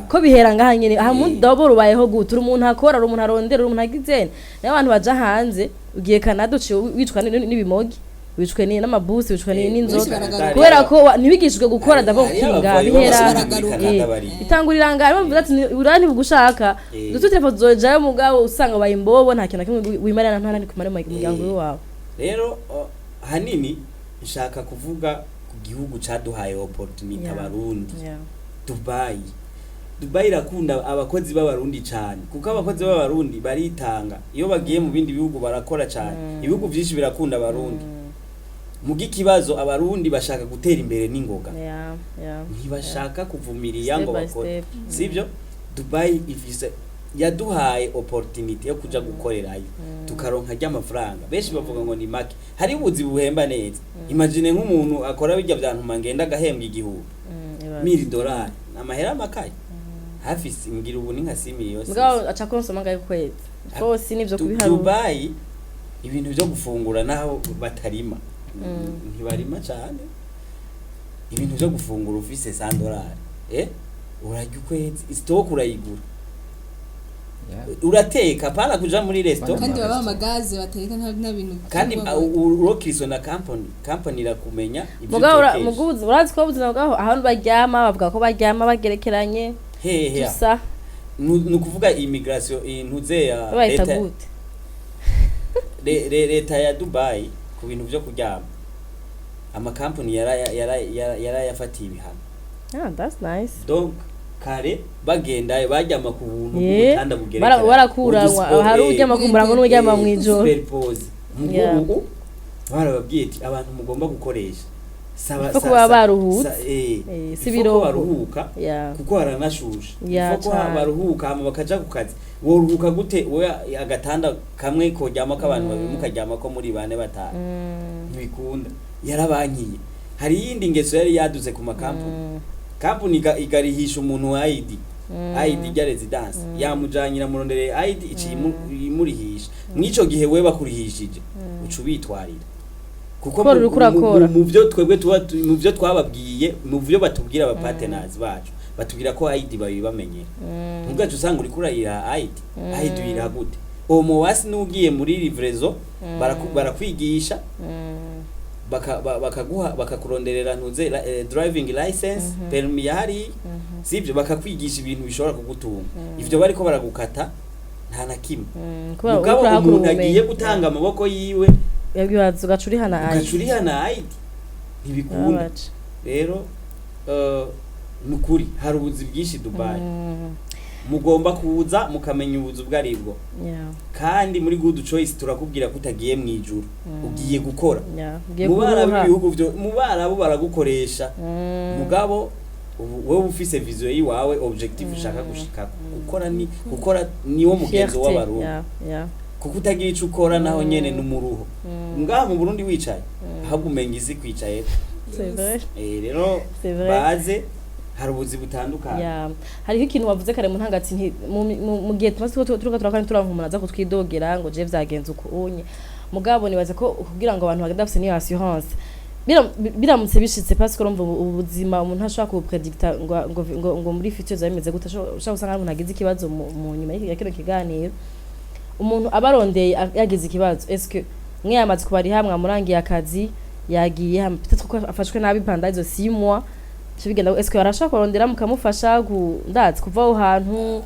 Ko bihera ngaha nyene aha mu daboro ubayeho gute? Uri umuntu akora, uri umuntu arondera, uri umuntu agizene. Nayo abantu baja hanze, ugiye Canada uciye wicwa n'ibimogi, wicwe n'amabusi, wicwe n'inzoga, Benshi baragaruka. kubera ko ntibigishijwe gukora d'abord. Hariyo Gukinga abavoyi bihera b'abasore muri Canada bari. Itangurira ngaha bavuga ati uriya ntibigushaka, dutu telefone zojayo, mugabo usanga wabaye imbobo, nta kintu na kimwe wimarira, nta nani kumara mu muryango wawe. Rero hanini nshaka kuvuga ku gihugu caduhaye opportunity, abarundi, Dubai. Dubai irakunda abakozi b'abarundi cyane, kuko abakozi b'abarundi baritanga. Iyo bagiye mu bindi bihugu barakora cyane. Ibihugu byinshi birakunda abarundi. Mu gikibazo abarundi bashaka gutera imbere n'ingoga, ntibashaka kuvumiriya ngo Step by bakore. step. Sibyo? Dubai ifise, yaduhaye opportunity yo kuja gukorerayo, tukaronka ry'amafaranga. Benshi bavuga ngo ni make, hari ubuzi buhemba neza. Imagine nk'umuntu akora bijya bya ntuma ngenda agahembwa 1000 $1000, amahera makaye hafi ngira ubu ni nka 6 miliyoni. Mugabo aca konsoma ngayo kwezi rwose nivyo kubiharura. Dubai ibintu byo gufungura, naho batarima, ntibarima cyane, ibintu byo gufungura ufise $100 urarya ukwezi, stock urayigura, urateka, apana kuja muri resto. Kandi baba amagaze bateka, nta bintu. Kandi urokiriso na company irakumenya ibyo Mugabo utekesha. muguzi urazi ko ubuzima bwaho ahantu baryama, bavuga ko baryama bagerekeranye. Hehe? Tusa. Ni ukuvuga immigration ntuze ya bayita leta gute? Leta ya Dubai ku bintu byo kuryama, amakampani yarayafatiye ibihano. Ah, that's nice. Donc Kare bagendayo baryama ku buntu Eh, bw'ubutanda bugerekeranye. Barakuranwa, hari uryama ku murango n'uryama mw'ijoro. Superpose. Yeah. Mugubu barababwiye ati abantu mugomba gukoresha saba Ifo kuba baruhutse. Si si ibirogo. baruhuka kuko haranashushe. Ifo ko Cane. baruhuka hama bakaja ku kazi. Woruhuka gute we agatanda kamwe koryama k'abantu babiri, mukaryama ko muri bane, batanu? Ntibikunda, yarabankiye. Hari iyindi ngeso yari yaduze ku makampuni. Kampuni igarihisha umuntu ID, ID rya residence, yamujanyira murondereye ID, iciye imurihisha. Mw'ico gihe we bakurihishije uca ubitwarira kuko Kora uriko urakora. mu byo twebwe tuba mu byo twababwiye, mu byo batubwira aba partners bacu, batubwira ko ID babibamenyera. Mugacu usanga uriko urayira ID. ID uyiraha gute? Uwo muwasi n'ugiye muri livraison barakwigisha, bakaguha, bakakuronderera ntuze driving license, permis yahari, sibyo? Bakakwigisha ibintu bishobora kugutunga. Ivyo bariko baragukata nta na kimwe. Kubera Mugabo uriko urahakura umuntu agiye ubumenyi. gutanga amaboko yiwe, Yabibaza ugaca urihana ID. ugaca urihana ID, ntibikunda. Barabaca. Rero ni ukuri hari ubuzi bwinshi Dubai. Mugomba kuza mukamenya ubuzi ubwo aribwo. Kandi muri Good Choice turakubwira ko utagiye mu ijuru, ugiye gukora. Ugiye Mu barabu, kuruha. ibihugu byo mu barabu baragukoresha. Mugabo ubu wewe ufise vision yiwawe, objective ushaka gushika, gukora ni gukora, niwo mugenzo Fierté, w'Abarundi. Kuko utagira ico ukora naho nyene n'umuruho. Ngaha mu Burundi wicaye, ahubwo umenya isi kwicayeko. C'est vrai. Rero C'est vrai. baze, hari ubuzi butandukanye. Yeah. Hariho ikintu wavuze kare mu ntangati nti mu gihe tumaze turiko turakora, turanka umuntu aza kutwidogera ngo je vyagenze uku unye. Mugabo nibaza ko kugira ngo abantu bagende bafise niyo assurance, biramutse bishitse, parce que urumva ubuzima umuntu ntashobora kubupredicta ngo muri future bizoba bimeze gute. Ushobora gusanga hari umuntu agize ikibazo mu nyuma ya kino kiganiro, umuntu aba arondeye yagize ikibazo. Est-ce que mwe yamaze kubariha, mwamurangiye akazi, yagiye, hama peut-être ko afashwe nabi pendant izo 6 mois, bica bigenda? Est-ce que arashobora kurondera mukamufasha ndazi kuva aho hantu,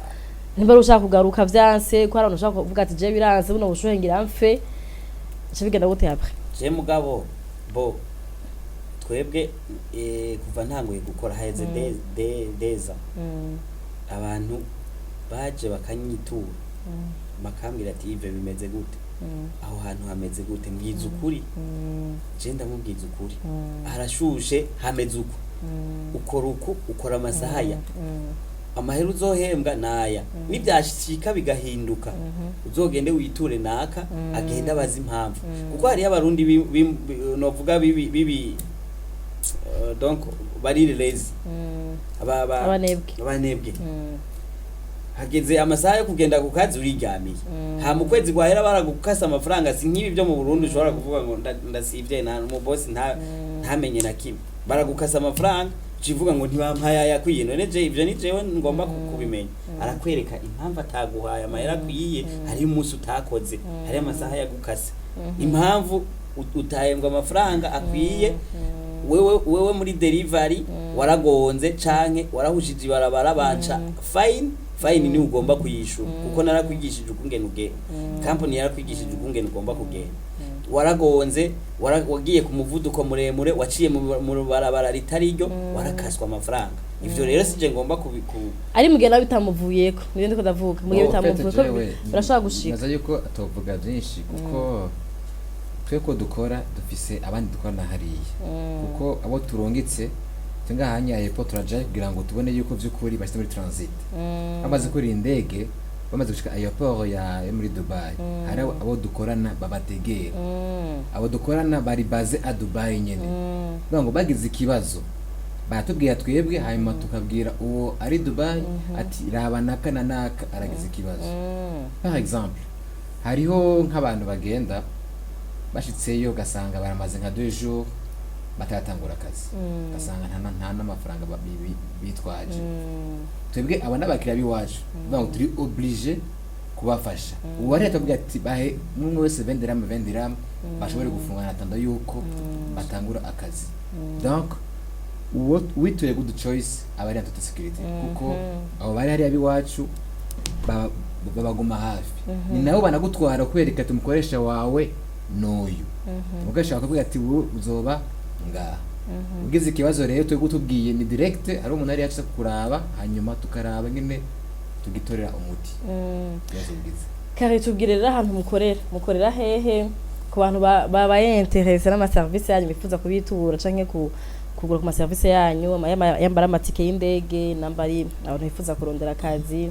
nimba ari ushaka kugaruka vyanse, ko hari abantu ushaka kuvuga ati je biranse, buno bushuhe ngira mfe, bica bigenda gute après? Je mugabo bo twebwe kuva ntanguye gukora haheze deza abantu baje bakanyitura, bakambwira ati: "Ive, bimeze gute? Aho hantu hameze gute? Mbwiza ukuri." Je ndamubwiza ukuri: harashushe, hameze uku, ukora uku, ukora amasaha aya, amahera uzohembwa naya, nibyashika bigahinduka uzogende witure naka, agende abaza impamvu. Kuko hariyo Abarundi novuga bibi bibi, donc bari lazy. Abanebwe. Abanebwe. Hageze amasaha yo kugenda ku kazi, uriryamiye. Ha mu kwezi kwahera baragukasa amafaranga. Si nk'ibi byo mu Burundi ushobora kuvuga ngo ndasivye, nta umubosi ntamenye na kimwe. Baragukasa amafaranga, ucivuga ngo ntibampaye ayakwiye. None je ivyo ni jewe ngomba kubimenya? Arakwereka impamvu ataguhaye amahera akwiye. Hariyo umunsi utakoze, hariyo amasaha yagukase, impamvu utahembwa amafaranga akwiye. Wewe muri delivery waragonze canke warahushije ibarabara, banca fine. Fine ni ugomba kuyishura kuko narakwigishije ukungene ugenda, company yarakwigishije ukungene ugomba kugenda. Waragonze, wagiye ku muvuduko muremure, waciye mu barabara ritari ryo, warakaswa amafaranga. Ivyo rero sije ngomba Ari mugihe nawe bitamuvuyeko, nibyo ndiko ndavuga, mugihe Oh, en fait, bitamuvuyeko jewe, birashobora gushika. Nibaza yuko atovuga byinshi kuko twe ko dukora dufise abandi dukorana hariya, kuko abo turungitse twe ngaha hanya hepfo turajayo kugira ngo tubone yuko by'ukuri bashyize muri transit, bamaze kurira indege, bamaze gushika aéroport ya yo muri Dubai. Hari abo dukorana babategera. Abo dukorana bari basés à Dubai nyene, kugira ngo bagize ikibazo baratubwira twebwe, hanyuma tukabwira uwo ari Dubai ati: "Raba naka na naka aragize ikibazo." Par exemple, hariho nk'abantu bagenda, bashitseyo ugasanga baramaze nka 2 jours bataratangura akazi, ugasanga nta n'amafaranga bitwaje. Twebwe aba n'abakiriya b'iwacu, kuvuga ngo turi obligé kubafasha. Ubu ari tuvuga ati bahe umwe wese 20 dirham, 20 dirham, bashobore gufungana tanda yuko batangura akazi. Donc uwo wituye Good Choice aba ari en toute sécurité, kuko abo bari hariya b'iwacu babaguma hafi. Ni nabo banagutwara kwereka ati umukoresha wawe n'uyu, umukoresha wawe akavuga ati wowe uzoba ngaha. Ugize ikibazo rero, twebwe utubwiye ni direct, hari umuntu ari yacu kuraba, hanyuma tukaraba nyine tugitorera umuti ikibazo ugize. Kare, tubwire rero ahantu mukorera hehe, ku bantu babaye intéressés n'amaserivisi yanyu, bifuza kubitura canke kugura ku maserivisi yanyu, yambara amatike y'indege, nambari abantu bifuza kurondera akazi.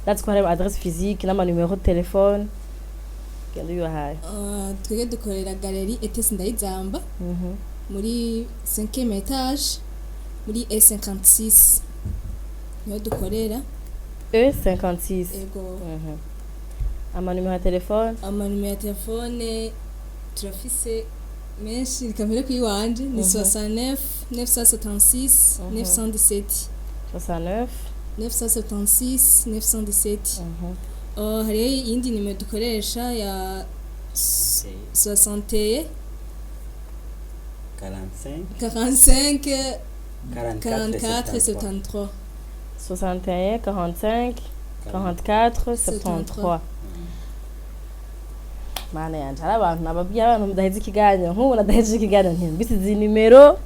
Ndazi ko hari adresse physique n'ama numéro de téléphone, genda ubibahaye. Twebwe dukorera galerie ETS Ndayizamba, muri 5e étage, muri E56 niho dukorera. E56? Ego. Ama numéro ya téléphone? Amanimero ya telefone turafise menshi, reka mpere kuri wanje, ni 69 976 917. 69? 976 917. Hariho iyindi nimero dukoresha ya 61 45. 45. 44. 44 73. 61 45 44 73. Mana yanje, hari abantu nababwiye, abantu mudaheze ikiganiro, nk'ubu nadahejeje ikiganiro ntimbise izi nimero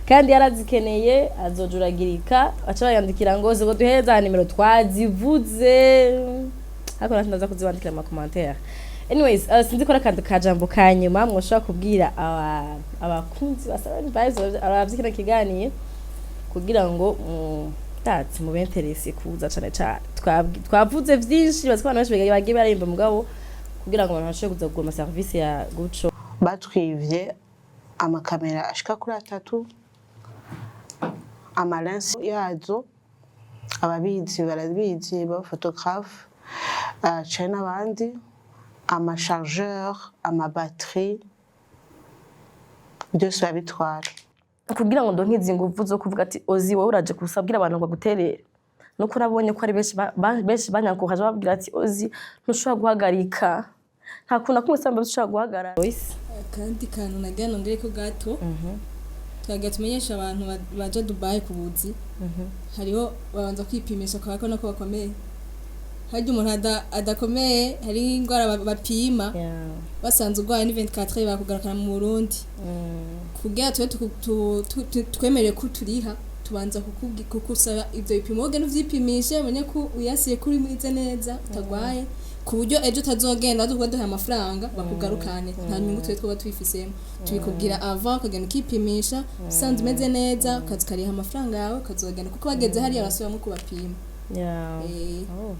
kandi yarazikeneye, azojuragirika aca bayandikira ngo zigo duhereza nimero twazivuze, ariko natwe ndaza kuzibandikira mu macommentaire. Anyways, sinzi ko ari akantu kajambo ka nyuma mwoshobora kubwira abakunzi ba Seven Vibes abavye kino kiganiro, kugira ngo ndatsi mube intéressés kuza cane cane. Twavuze vyinshi, bazi ko abantu benshi bagiye barayimba, mugabo kugira ngo abantu bashobore kuza kugura amaserivisi ya guco. Batwivye amakamera ashika kuri atatu, amalensi yazo, ababizi barabizi b'abaphotographe cane n'abandi, amachargeur, amabatterie, byose babitwara. Kugira ngo ndonke izi nguvu zo kuvuga ati ozi wowe uraje kusabwira abantu ngo baguterere, nuko nabonye ko ari benshi benshi banyankuhaje, babwira ati ozi ntushobora guhagarika, nta kuntu na kumwe samba ushobora guhagarara. Akandi kantu nagira nongere ko gato, twagira tumenyesha abantu baja Dubai ku buzi, hariho babanza kwipimisha kwa ko nako bakomeye. Harya umuntu adakomeye, hari indwara bapima, basanze urwaye ni 24 bakugarukana mu Burundi. Kugira tube twemerewe ko turiha, tubanza kukusaba ivyo bipimo, ugende uvyipimishe, umenye ko uyasiye kuri mwize neza utagwaye, ku buryo ejo utazogenda baduha duhaye amafaranga bakugarukane. Nta nyungu twe twaba tubifisemo. Tubikubwira ava ukagenda ukipimisha, usanze umeze neza ukaza ukariha amafaranga yawe, ukazogenda, kuko bageze hariya basubiramo kubapima. Oh.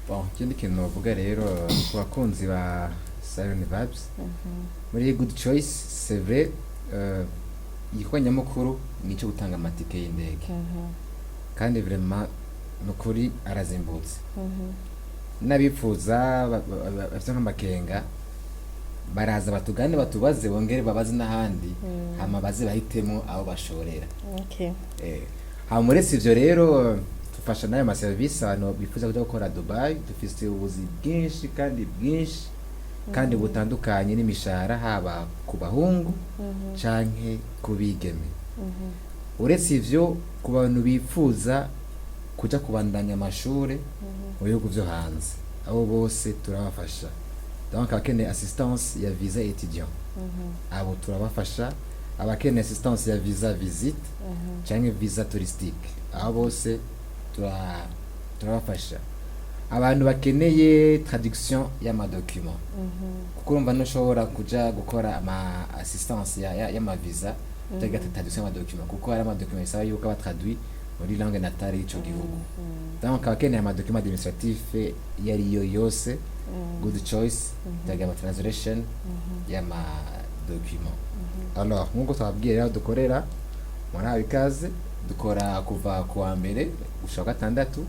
Bon, ikindi kintu novuga rero ku bakunzi ba Siren Vibes muri Good Choice, c'est vrai, igikorwa nyamukuru ni icyo gutanga amatike y'indege, kandi vraiment ni ukuri arazimbutse. N'abifuza bafite nk'amakenga baraza batugane, batubaze, bongere babaze n'ahandi, hama baze bahitemo aho bashorera. Hama uretse ivyo rero, dufasha n'ayo maserivisi abantu bifuza kuja gukora Dubai. Dufise ubuzi bwinshi kandi bwinshi kandi butandukanye n'imishahara, haba ku bahungu canke ku bigeme. Uretse ivyo, ku bantu bifuza kuja kubandanya amashure mu bihugu vyo hanze, abo bose turabafasha. Donc abakeneye assistance ya visa étudiant, abo turabafasha. Abakeneye assistance ya visa visite canke visa touristique, abo bose turabafasha. Abantu bakeneye traduction y'amadocument, kuko urumva ntushobora kuja gukora ama assistance y'amavisa utagira traduction y'amadocument, kuko hari amadocument bisaba yuko aba traduit muri langue natale y'ico gihugu. Donc abakeneye amadocument administratif iyo ariyo yose, Good Choice itagira ama translation y'amadocument. Alors nk'uko twababwiye rero, dukorera muri ikaze, dukora kuva ku wa mbere gushika ku gatandatu,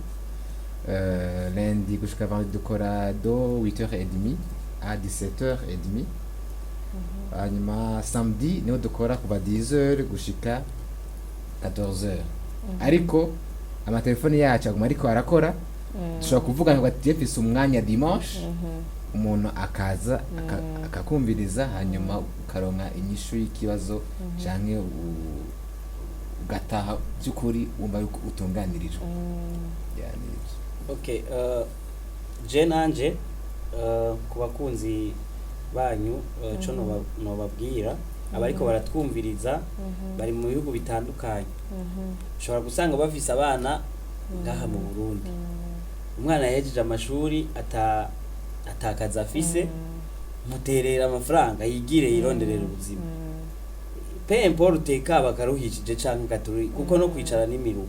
lundi gushika vendredi, dukora de 8h30 à 17h30. Hanyuma samedi niho dukora kuva 10h gushika 14h, ariko amatelefoni yacu aguma ariko arakora. Dushobora kuvuga ngo ati mfise umwanya dimanche, umuntu akaza akakumviriza, hanyuma ukaronka inyishu y'ikibazo canke ugataha by'ukuri wumva yuko utunganirijwe. Yeah, ni ivyo. Okay, je nanje, ku bakunzi banyu, co nobabwira Abariko baratwumviriza bari mu bihugu bitandukanye, ushobora gusanga bafise abana ngaha mu Burundi. Umwana yahejeje amashuri, atakaza afise, muterera amafaranga yigire yironderera ubuzima, peu importe kaba karuhishije canke katuri, kuko no kwicara n'imiruho.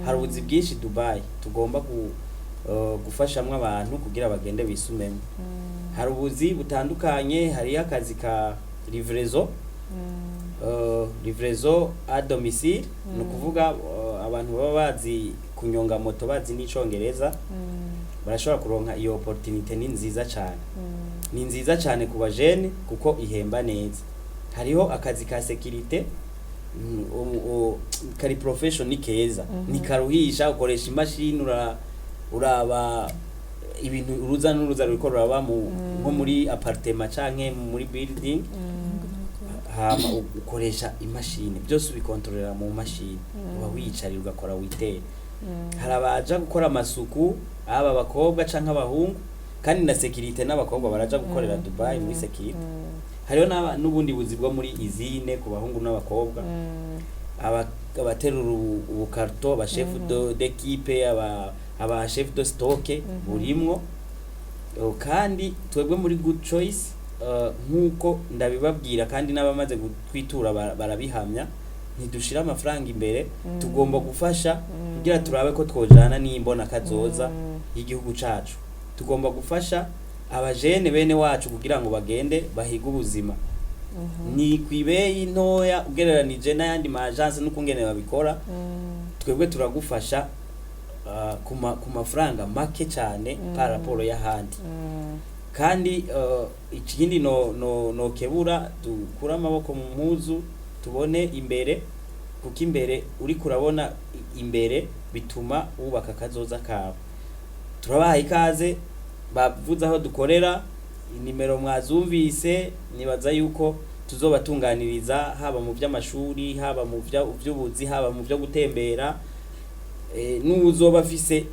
Hari ubuzi bwinshi Dubai tugomba gufashamwo abantu kugira bagende bisumemo. Hari ubuzi butandukanye, hariyo akazi ka livraison, livraison à domicile, ni ukuvuga abantu baba bazi kunyonga moto, bazi n'icongereza, barashobora kuronka iyo opportunité. Ni nziza cyane, ni nziza cyane ku bajene kuko ihemba neza. Hariho akazi ka sécurité, kari profession, ni keza, ni karuhisha, ukoresha imashini, uraba ibintu, uruza n'uruza ruriko ruraba mu nko muri appartement canke muri building, hama ukoresha imashini, byose ubikontorera mu mashini, uba wiyicarira ugakora witera. Hari abaja gukora amasuku, aba abakobwa canke abahungu, kandi na sécurité n'abakobwa baraja gukorera Dubai muri sécurité. Hariho n'ubundi buzi bwo muri usine ku bahungu n'abakobwa, abaterura ubukarto, aba chef d'équipe, aba chef de stock burimwo. Kandi twebwe muri Good Choice, nk'uko ndabibabwira kandi n'abamaze gutwitura barabihamya, ntidushira amafaranga imbere. Tugomba gufasha kugira turabe ko twojana n'imbona kazoza y'igihugu cacu. Tugomba gufasha abajene bene wacu kugira ngo bagende bahige ubuzima. Ni kwibeyi ntoya ugereranije n'ayandi ma agence n'ukungene babikora. Twebwe turagufasha ku mafaranga make cyane par rapport y'ahandi. Kandi ikindi no nokebura, dukure amaboko mu mpuzu, tubone imbere, kuko imbere uriko urabona imbere bituma wubaka akazoza kawe. Turabaha ikaze, bavuze aho dukorera, inimero mwazumvise. Nibaza yuko tuzobatunganiriza haba mu by'amashuri, haba mu by'ubuzi, haba mu byo gutembera. N'uzoba afise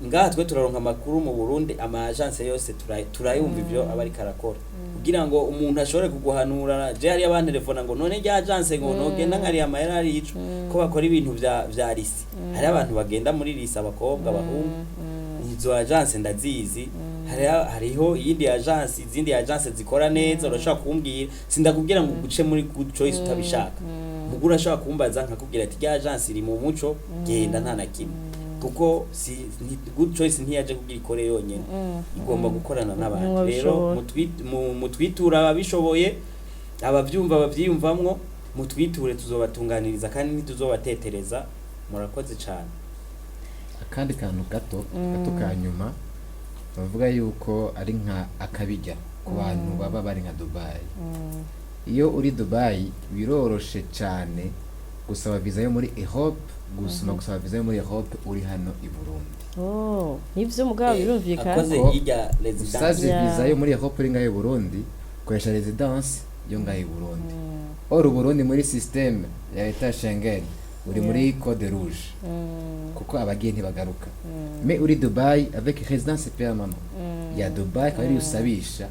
ngaha, twe turaronka amakuru mu Burundi, ama agence yose turayumva ivyo aba ariko arakora kugira ngo umuntu ashobore kuguhanura. Je hariyo abantelefona ngo none rya agence ngo nogenda nkariya amahera ari ico ko bakora ibintu vya lycée. Hariyo abantu bagenda muri lycée, abakobwa, abahungu. Izo agence ndazizi. Hariho iyindi agence, izindi agence zikora neza. Urashobora kumbwira, sindakubwira ngo uguce muri Good Choice utabishaka, mugo urashobora kumbaza nkakubwira ati rya agence iri mu muco, genda nta na kimwe, kuko si Good Choice ntiyaje kugira ikore yonyene, igomba gukorana n'abandi. Rero Ntiwabishobora. Mutwiture ababishoboye, abavyumva, bavyiyumvamwo, mutwiture, tuzobatunganiriza kandi ntituzobatetereza. Murakoze cyane. Akandi kantu gato gato ka nyuma, bavuga yuko ari nka akabijya ku bantu baba bari nka Dubai. Iyo uri Dubai biroroshe cyane gusaba visa yo muri Europe gusuma gusaba visa yo muri Europe uri hano i Burundi. Oh, nivyo mugabo birumvikana. Akoze Ko hirya residence. Usaze visa yo muri Europe uri ngaho i Burundi, ukoresha residence yo ngaho i Burundi. Or Burundi muri système ya État Schengen uri muri code rouge, kuko abagiye ntibagaruka. Mais uri Dubai avec résidence permanente ya Dubai, akaba ariyo usabisha,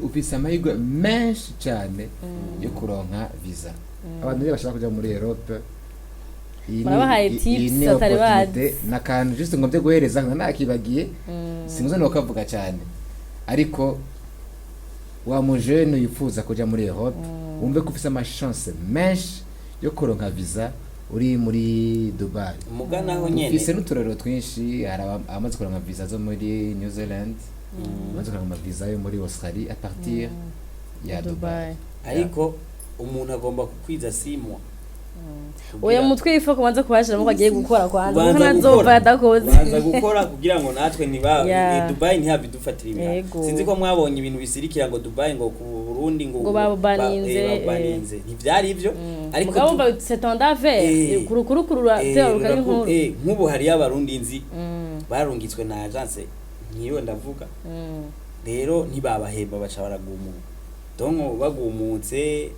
ufise amahirwe menshi cyane yo kuronka visa. Abantu rero bashaka kuja muri Europe, iyi Murabahaye iyi tips ni batari bazi. opportunité. N'akantu juste ngombye guhereza nka nakibagiye, sinzi no kavuga cyane, ariko wa mujene yifuza kuja muri Europe, wumve ko ufise ama chance menshi yo kuronka visa uri muri Dubai. Muganaho nyene. Ufise n'uturero twinshi. Hari abamaze kuronka visa zo muri New Zealand, abamaze kuronka ama visa yo muri Australie à partir ya Dubai. Dubai. Ariko umuntu agomba kukwiza 6 mois. Oya, mutwe ifa kubanza kubashiramo ko agiye gukora kwanza, kuko Ubanza ntazova gukora. adakoze. Ubanza gukora kugira ngo natwe niba Dubai ntihabe idufatira ibihano. Yego. Sinzi ko mwabonye ibintu bisirikira ngo Dubai, ngo ku Burundi ngo Ngo babubaninze, babubaninze. Ntivyari ivyo, ariko mugabo umva c'est un d'affaire kurukurura teruka n'inkuru. Nk'ubu hariyo Abarundi nzi barungitswe na agence nk'iyo ndavuga. Rero ntibabahemba, baca baragumuka. Donc bagumutse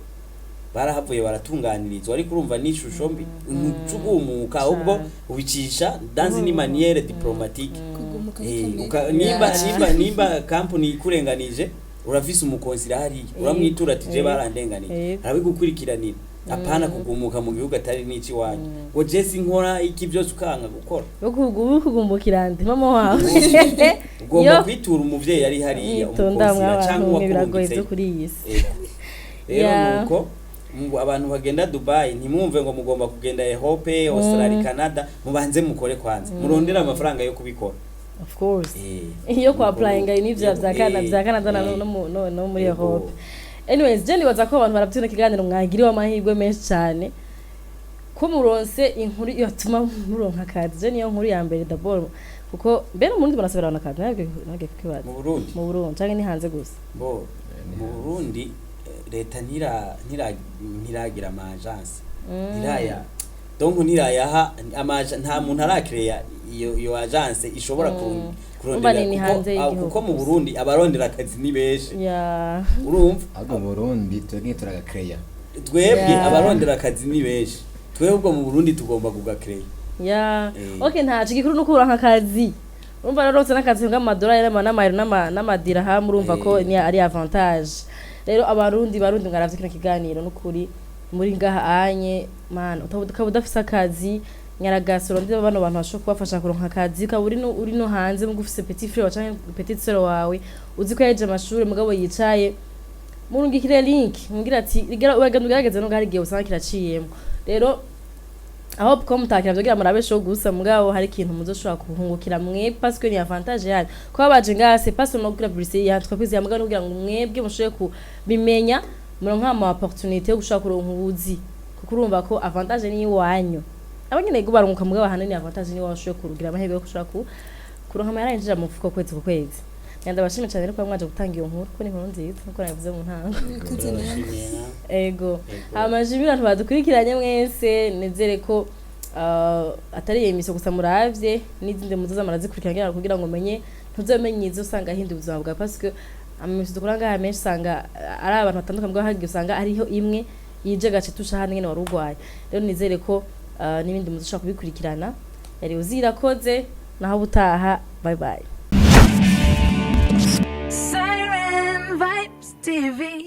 barahavuye baratunganirizwa, ariko urumva ni ishusho mbi ntucugumuka, ahubwo ubicisha dans une manière diplomatique. Kugumuka Eh, ni nimba kamere. nimba company ikurenganije. Urafise umukonsira hariya, uramwitura ati je barandenganiye, arabigukurikiranira. Apana kugumuka mu gihugu atari n'ici wanyu, ngo je sinkora iki, byose ukanka gukora. Kugumbukira ndi mama wawe. Ugomba Yo. kwitura umuvyeyi ari hariya, mwitonda umukonsira mwabantu cyangwa mwe, biragoye uwakurungitseyo. byo kuri iyi si. Ego. Rero nuko abantu bagenda Dubai, ntimwumve ngo mugomba kugenda Europe, Australia, Canada. Mubanze mukore kwanza, murondere amafaranga yo kubikora. Of course. Iyo Nuko kwa applyinga n'ivyo vya Canada, vya Canada na no muri Europe. Anyways, je nibaza ko abantu barabyina ikiganiro, mwagiriwe amahirwe menshi cyane ko muronse inkuru yatuma muronka akazi. Je niyo nkuru ya mbere d'abord, kuko mbere mu Burundi barasabira abantu akazi, nabwo kukibaza. Mu Burundi? Mu Burundi canke ni hanze gusa? Bo mu Burundi, leta ntiragira ama agence, ntiraya, donc ntirayaha nta muntu arakireya iyo agence ishobora Umva kurondera ni hanze y'igihugu kuko mu gusa. Burundi abarondera akazi ni benshi. Urumva? Ahubwo mu Burundi twebwe turagakereya. Twebwe abarondera akazi ni benshi, twebwe mu Burundi tugomba kugakereya. Okay, ntaco, igikuru nuko uronka akazi. Urumva rero uronse n'akazi nk'amadolari n'amayero n'amadirahamu, urumva ko ni ari avantage. Rero abarundi, barundi mwaravye kino kiganiro, n'ukuri muri ngaha anye man ukaba udafise akazi, nyaragasi urondere bano bantu bashobora kubafasha kuronka akazi. Ukaba uri no hanze, muga ufise petit frère canke petite sœur wawe uzi ko yahejeje amashuri mugabo yicaye, murungikire link, mubwire ati uragenda ugerageze, nubwo hari igihe usanga kiraciyemo. Rero aho ko mutakira vyogira murabesho gusa, mugabo hari ikintu muzoshobora kuhungukira mwe, parce que ni avantage yanyu kuba baje ngaha. C'est pas seulement kugira publicité ya entreprise ya, mugabo kugira ngo mwebwe mushobore kubimenya, muronka ama opportunité yo gushobora kuronka ubuzi, kuko urumva ko avantage ni iwanyu. Abanyene go barunguka, mugabo ahanini avantage ni washoboye kurugira amahirwe yo gushobora kuronka amahera yinjira mu mufuko kwezi ku kwezi. Ndabashimiye cyane rero kuba mwaje gutanga iyo nkuru, kuko ni inkuru nziza nkuko nabivuze mu ntango. Murakoze namwe. Ego, amajwi abantu badukurikiranye mwese, nizere ko atari iyo misiyo gusa muravye, n'izindi muzoza murazikurikirana kugira ngo menye ntuzomenye izo usanga ahinduye ubuzima bwawe, parce que amamisiyo dukora ngaha menshi usanga ari abantu batandukanye, bwa hagiye usanga hariho imwe yije gace tusha handi nyene wari urwaye. Rero nizere ko n'ibindi muzoshobora kubikurikirana. Yari uzirakoze, naho ubutaha, bye bye. Siren Vibes TV.